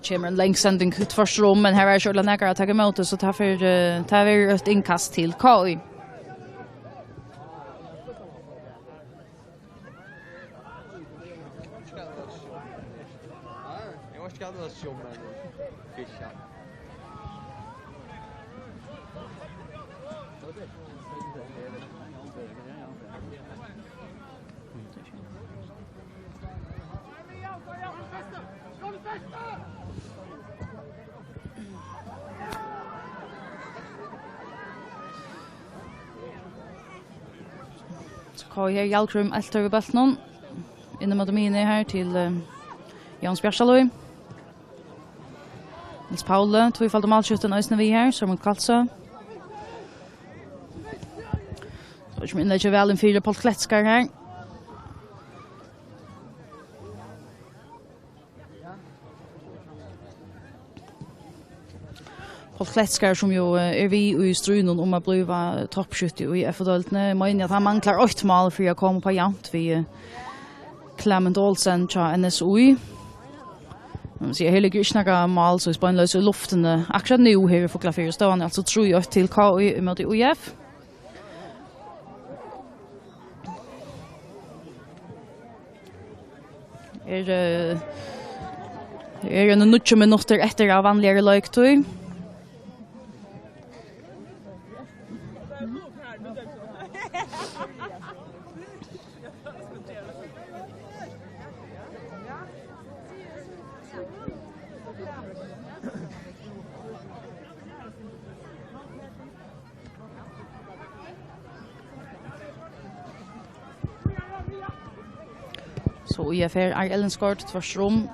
Kemur ein long sending út for strum, men her var ikki ordiliga nakar at taka ímóti, so tað fer, eh, tað verður eitt innkast til K Í. So K Í her, Hjalgrím eltir við bóltinum. Inn ímóti miðjuni her til, eh, Jónas Bjartalíð. Niels Pauli, tvífaldur málskjúttin eisini við her, Sørmund Kalsø. So kemur innleggið væl inn fyri Páll Kletskar her. Páll Kletskar, sum jú, eh, er við í stríðnum um at blíva toppskjútti í F O-deildini, meini, at hann manglar eitt mál fyri at koma upp á javnt við, eh, Clement Olsen hjá N S Í. Man sigur, her liggur ikki nakað mál, so beinleiðis í luftini. Akkurát nú her í Fuglafirði, støðan er altso trý eitt til K Í ímóti Í F. Er, eh, er eini níggju minuttir eftir av vanligari leiktíð. So Í F her, Ari Ellingsgaard, tvørtur um.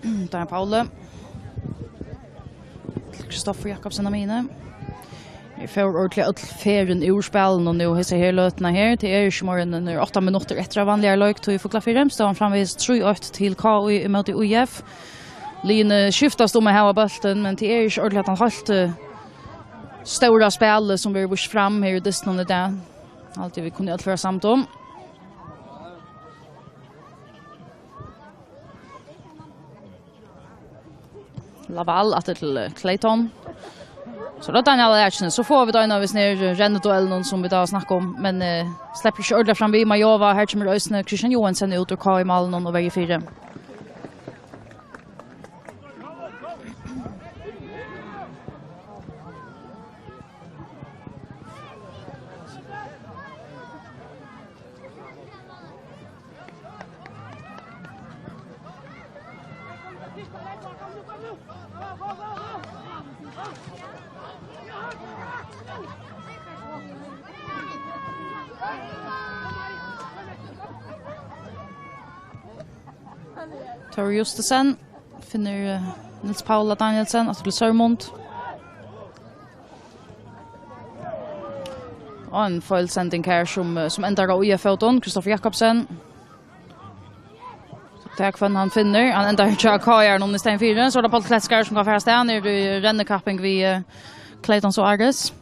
Daniel Pauli. Kristoffer Jakobsen á miðjuni. Her fóru ordiliga øll ferðin úr spælinum nú, hesa her løtuna her. Tað er ikki meir enn, enn átta minuttir eftir av vanligari leiktíð í Fuglafirði. Støðan framvegis trý eitt til K Í ímóti Í F. Liðini skiftast um at hava bóltin, men tað er ikki ordiliga at hann heilt, eh, stóra spælið sum verður víst fram her í dystinum í dag. Haldi vit kunnu øll vera samd um. Laval aftur til, eh, Clayton. So er tað Daniel Eriksen. So fáa vit ein av hesum her renniduellunum sum vit hava snakkað um. Men, eh, sleppur ikki ordiliga fram við Majova. Her kemur eisini Kristian Johansen út úr K Í-málinum og verjir fyri. Tór Justesen finnur, eh, Niels Paula Danielsen, aftur til Sørmund. Og ein feilsending her sum, eh, sum endar á Í F-fótum. Kristoffer Jakobsen. So tað er hvønn hann finnur. Hann endar hjá K Í-arunum í staðin fyri. So er tað Páll Kletskar sum kann fara av stað. Hann er í rennikapping við, eh, Clayton Soares.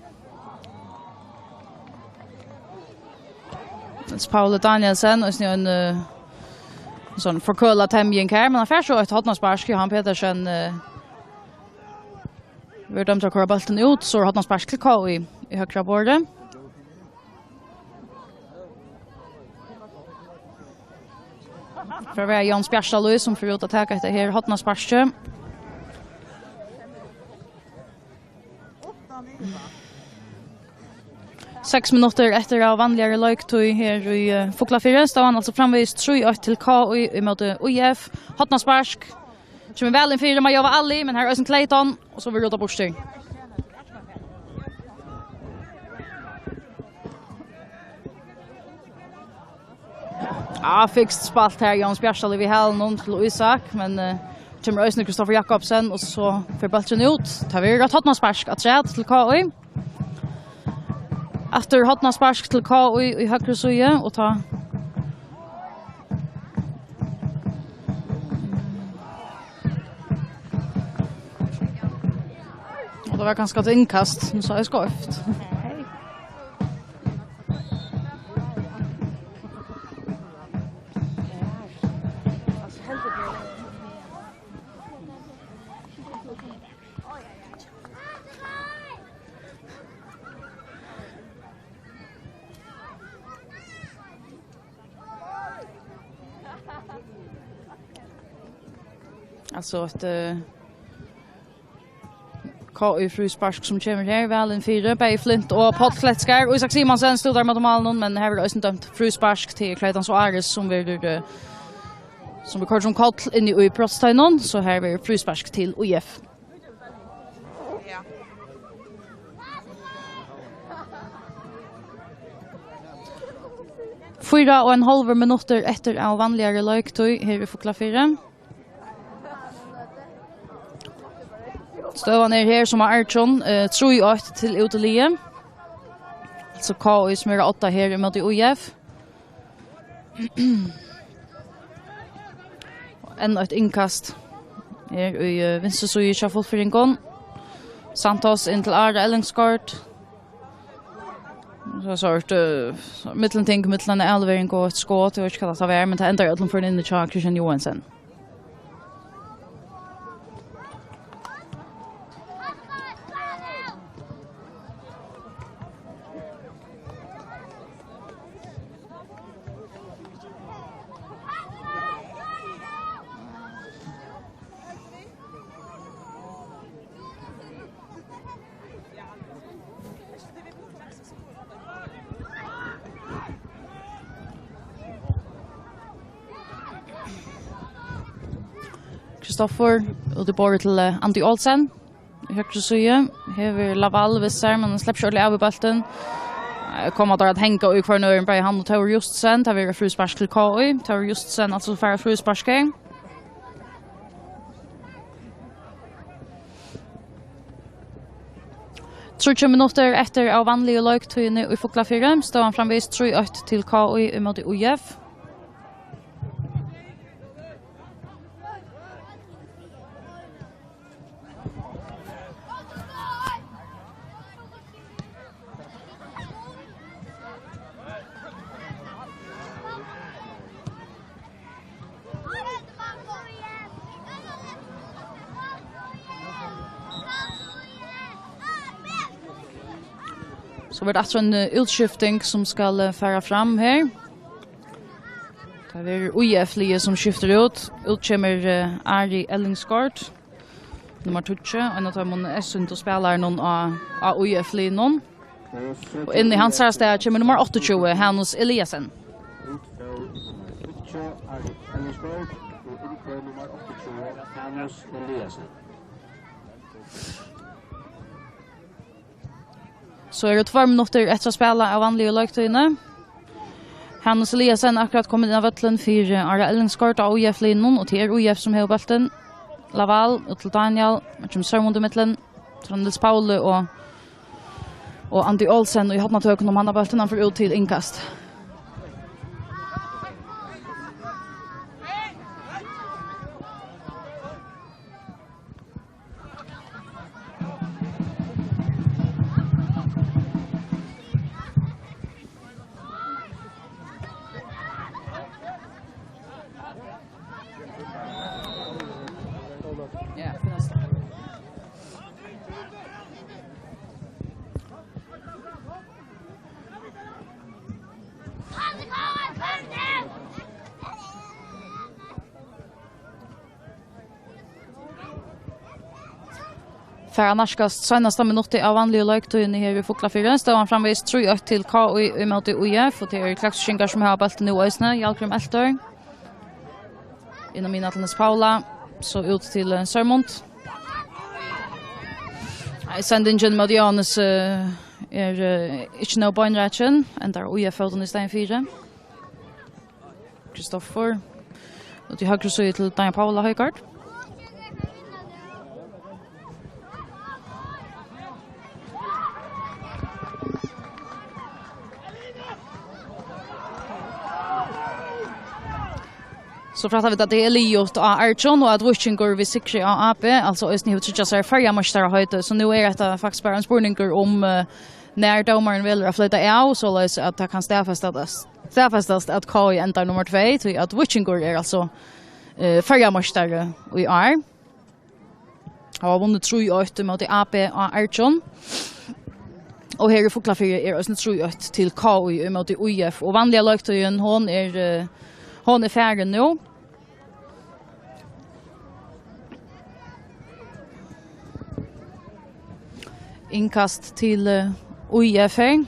Niels Pauli Danielsen, og ein, eh, sånn forkøla temjing her, men hann fær so eitt hornaspark, Johan Petersen, eh, Verður dømdur at koyra bóltin út, so er hornaspark til K I í høgra borði. Fer at vera Jóanes Bjartalíð, sum fer út at taka hetta her hornasparkið. Seks minuttir eftir av vanligari leiktíð her í, eh, Fuglafirði. Staðan altso framvegis trý eitt til K I ímóti Í F. Hornaspark. Kemur væl inn fyri Mayowa Ali, men her er eisini Clayton, og so verður rotað burtur. Ja, fikst spælt her, Jóanes Bjartalíð við hælinum til Ísak, men, eh, kemur eisini Kristoffer Jakobsen, og so fer bólturin út. Tað verður eitt hornaspark afturat til K I. Aftur hornaspark til K I í høgru síðu, og tá. Og tað var kanska eitt innkast, men so er skeivt. Altso, eitt, eh, K I fríspark sum kemur her, væl inn fyri. Bæði Flint og Páll Kletskar. Og Ísak Simonsen stútar móti málinum, men her verður eisini dømt fríspark til Clayton Suárez, sum verður, eh, sum verður koyrdur sum koll inni í brotsteiginum, so her verður fríspark til Í F. Fýra og ein hálvur minuttur eftir av vanligari leiktíð her í Fuglafirði. Støðan er her sum á Arjun, eh, trý eitt til útiliðið. Altso K I sum er á odda her ímóti Í F. Enn eitt innkast her í, eh, vinstru síðu hjá fuglafirðingum. Santos inn til Ara Ellingsgaard. So sort, eh, millumting, millum eina avlevering og eitt skot, eg veit ikki hvat tað var, men tað endar í øllum førum inni hjá Kristian Joensen. Kristoffer, út í borðið til, eh, Andi Olsen. Í høgru síðu hevur Laval við sær, men hann sleppur ikki ordiliga av við bóltin. Eh, koma teir at hanga í hvørjum øðrum, bæði hann og Tór Justsen. Tað verður fríspark til K I. Tór Justsen, altso, fær fríspark her. Tríggjar minuttir eftir av vanligu leiktíðini í Fuglafirði. Støðan framvegis trý eitt til K I ímóti Í F. So verður aftur ein, eh, útskifting sum skal, eh, fara fram her. Tað verður Í F-liðið sum skiftir út. Út kemur, eh, Ari Ellingsgaard, nummar tíggju, ein av teimum eyðsýndu spælarunum á, á Í F-liðnum. Og inn í hansara stað kemur nummar áttaogtjúgu, Hanus Eliasen. So eru tveir minuttir eftir at spæla av vanligu leiktíðini. Hanus Eliasen akkurát komin inn á vøllin fyri Ara Ellingsgaard á Í F-liðnum, og tað er Í F sum hevur bóltin. Laval, út til Daniel, men kemur Sørmund í millum. So er Niels Pauli og, og Andi Olsen í hornatøkunum, hann á bóltin, hann fer út til innkast. Ja, fyrst. Tað er nærkast seinasta minuttið av vanligu leiktíðini her í Fuglafirði. Støðan framvegis trý eitt til K Í ímóti Í F, og tað eru klaksvíkingar sum hava bóltin nú eisini. Hjalgrím Eltor. Inn á miðjuna til Niels Paula, so út til, eh, Sørmund. Nei, sendingin móti Jóhannes, eh, er, eh, ikki nóg beinrakin, endar Í F fótin í staðin fyri. Kristoffer. Út í høgru síðu til Daniel Paula Højgaard. So frætta vit, at tað er liðugt á Arjun, og at Víkingur við sigri á A B, altso eisini hevur tryggjað sær føroyameistaraheitið. So nú er hetta faktiskt bara ein spurningur um, eh, nær dómarin velur at floyta av, soleiðis at tað kann staðfestast, staðfestast, at K Í endar nummar tvey, tí at Víkingur er altso, eh, føroyameistari í ár. Hava vunnið trý eitt ímóti A B á Arjun. Og her í Fuglafirði er eisini trý eitt til K Í ímóti Í F. Og vanliga leiktíðin, hon er, eh, hon er farin nú. Innkast til, eh, Í F her.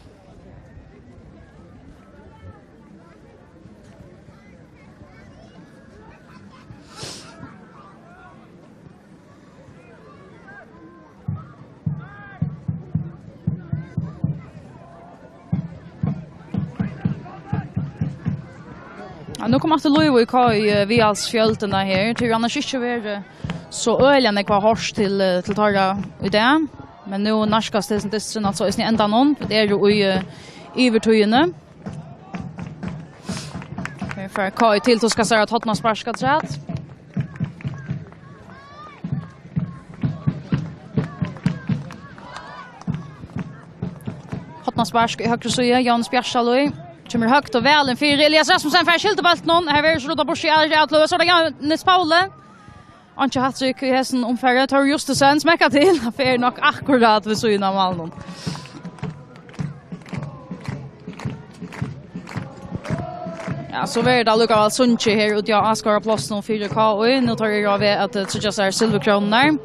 Ja, nú kom aftur lív í K Í, eh, Viðalsfjøldina her. Tað hevur annars ikki verið so øgiliga nógv at hoyrt til, eh, til teirra í dag. Men nú nærkast hesin dysturin, altso eisini endanum. Vit eru í, eh, yvirtíðini. Her fær K Í til, so skal Sara Totna sparka afturat. Hornaspark í høgru síðu, Jónas Bjartalíð. Kemur høgt og væl inn fyri. Elias Rasmussen fær skyldibóltin. Her verður so ruddað burtur í aðru atløgu. So er tað Jóhannes Pauli. Einki hat-trick í hesum umfari. Tór Justussen smekkar til. Hann fer nokk akkurát við síðuna av málinum. Ja, so verður tað allíkavæl sungið her úti á áskoðaraplássinum fyri K Í. Nú teir eru á veg at, eh, tryggja sær silvurkrónurnar.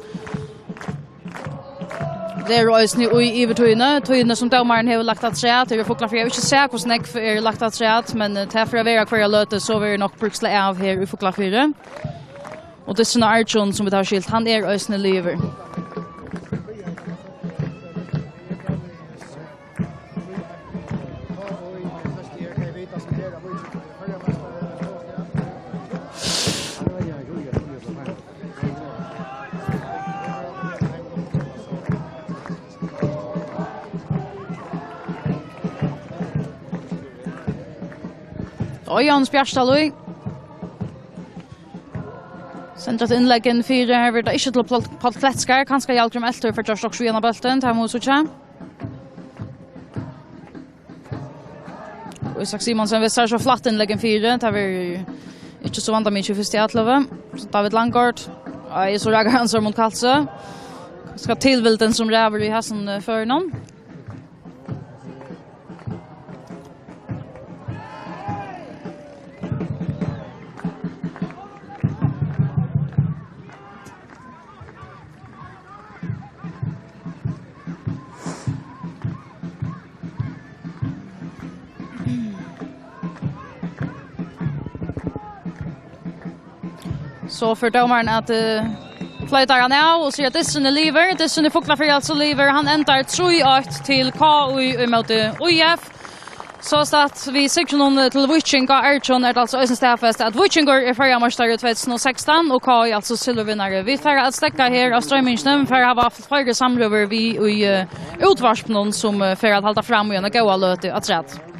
Tað eru eisini í yvirtíðini, tíðini sum dómarin hevur lagt afturat. Her í Fuglafirði hava vit ikki sæð, hvussu nógv er lagt afturat, men, eh, tað fer at vera hvørja løtu, so verður nokk brúkt slag av her í Fuglafirði. Og dysturin á Arjun, sum vit hava skilt, hann er eisini liðugur. Og Jónas Bjartalíð. Sendir eitt innlegg inn fyri, her verður tað ikki til Páll, Páll Kletskar, kanska Hjalgrím Eltor fær gjørt okkurt við henda bóltin, tað mugu vit síggja. Og Ísak Simonsen við sær so flatt innlegg inn fyri, tað verður ikki so vandamikið í fyrstu atløgu. So David Langgaard, ei, so rakar hann sær móti Kalsoy. Kanska tilvildin sum ræður í hasum, eh, førinum. So fer dómarin at, eh, floyta hann av og sigur at dysturin er liðugur. Dysturin í Fuglafirði er altso liðugur. Hann endar trý eitt til K Í ímóti Í F. Sostatt við sigrinum til Víking á Arjun er tað altso eisini staðfest, at Víkingur er føroyameistari í tvey túsund og sekstan og K Í altso silvurvinnari. Vit fara at steðga her á stroyminginum, fara at hava fleiri samrøður við í, eh, útvarpinum, sum, eh, fer at halda fram í eina góða løtu afturat.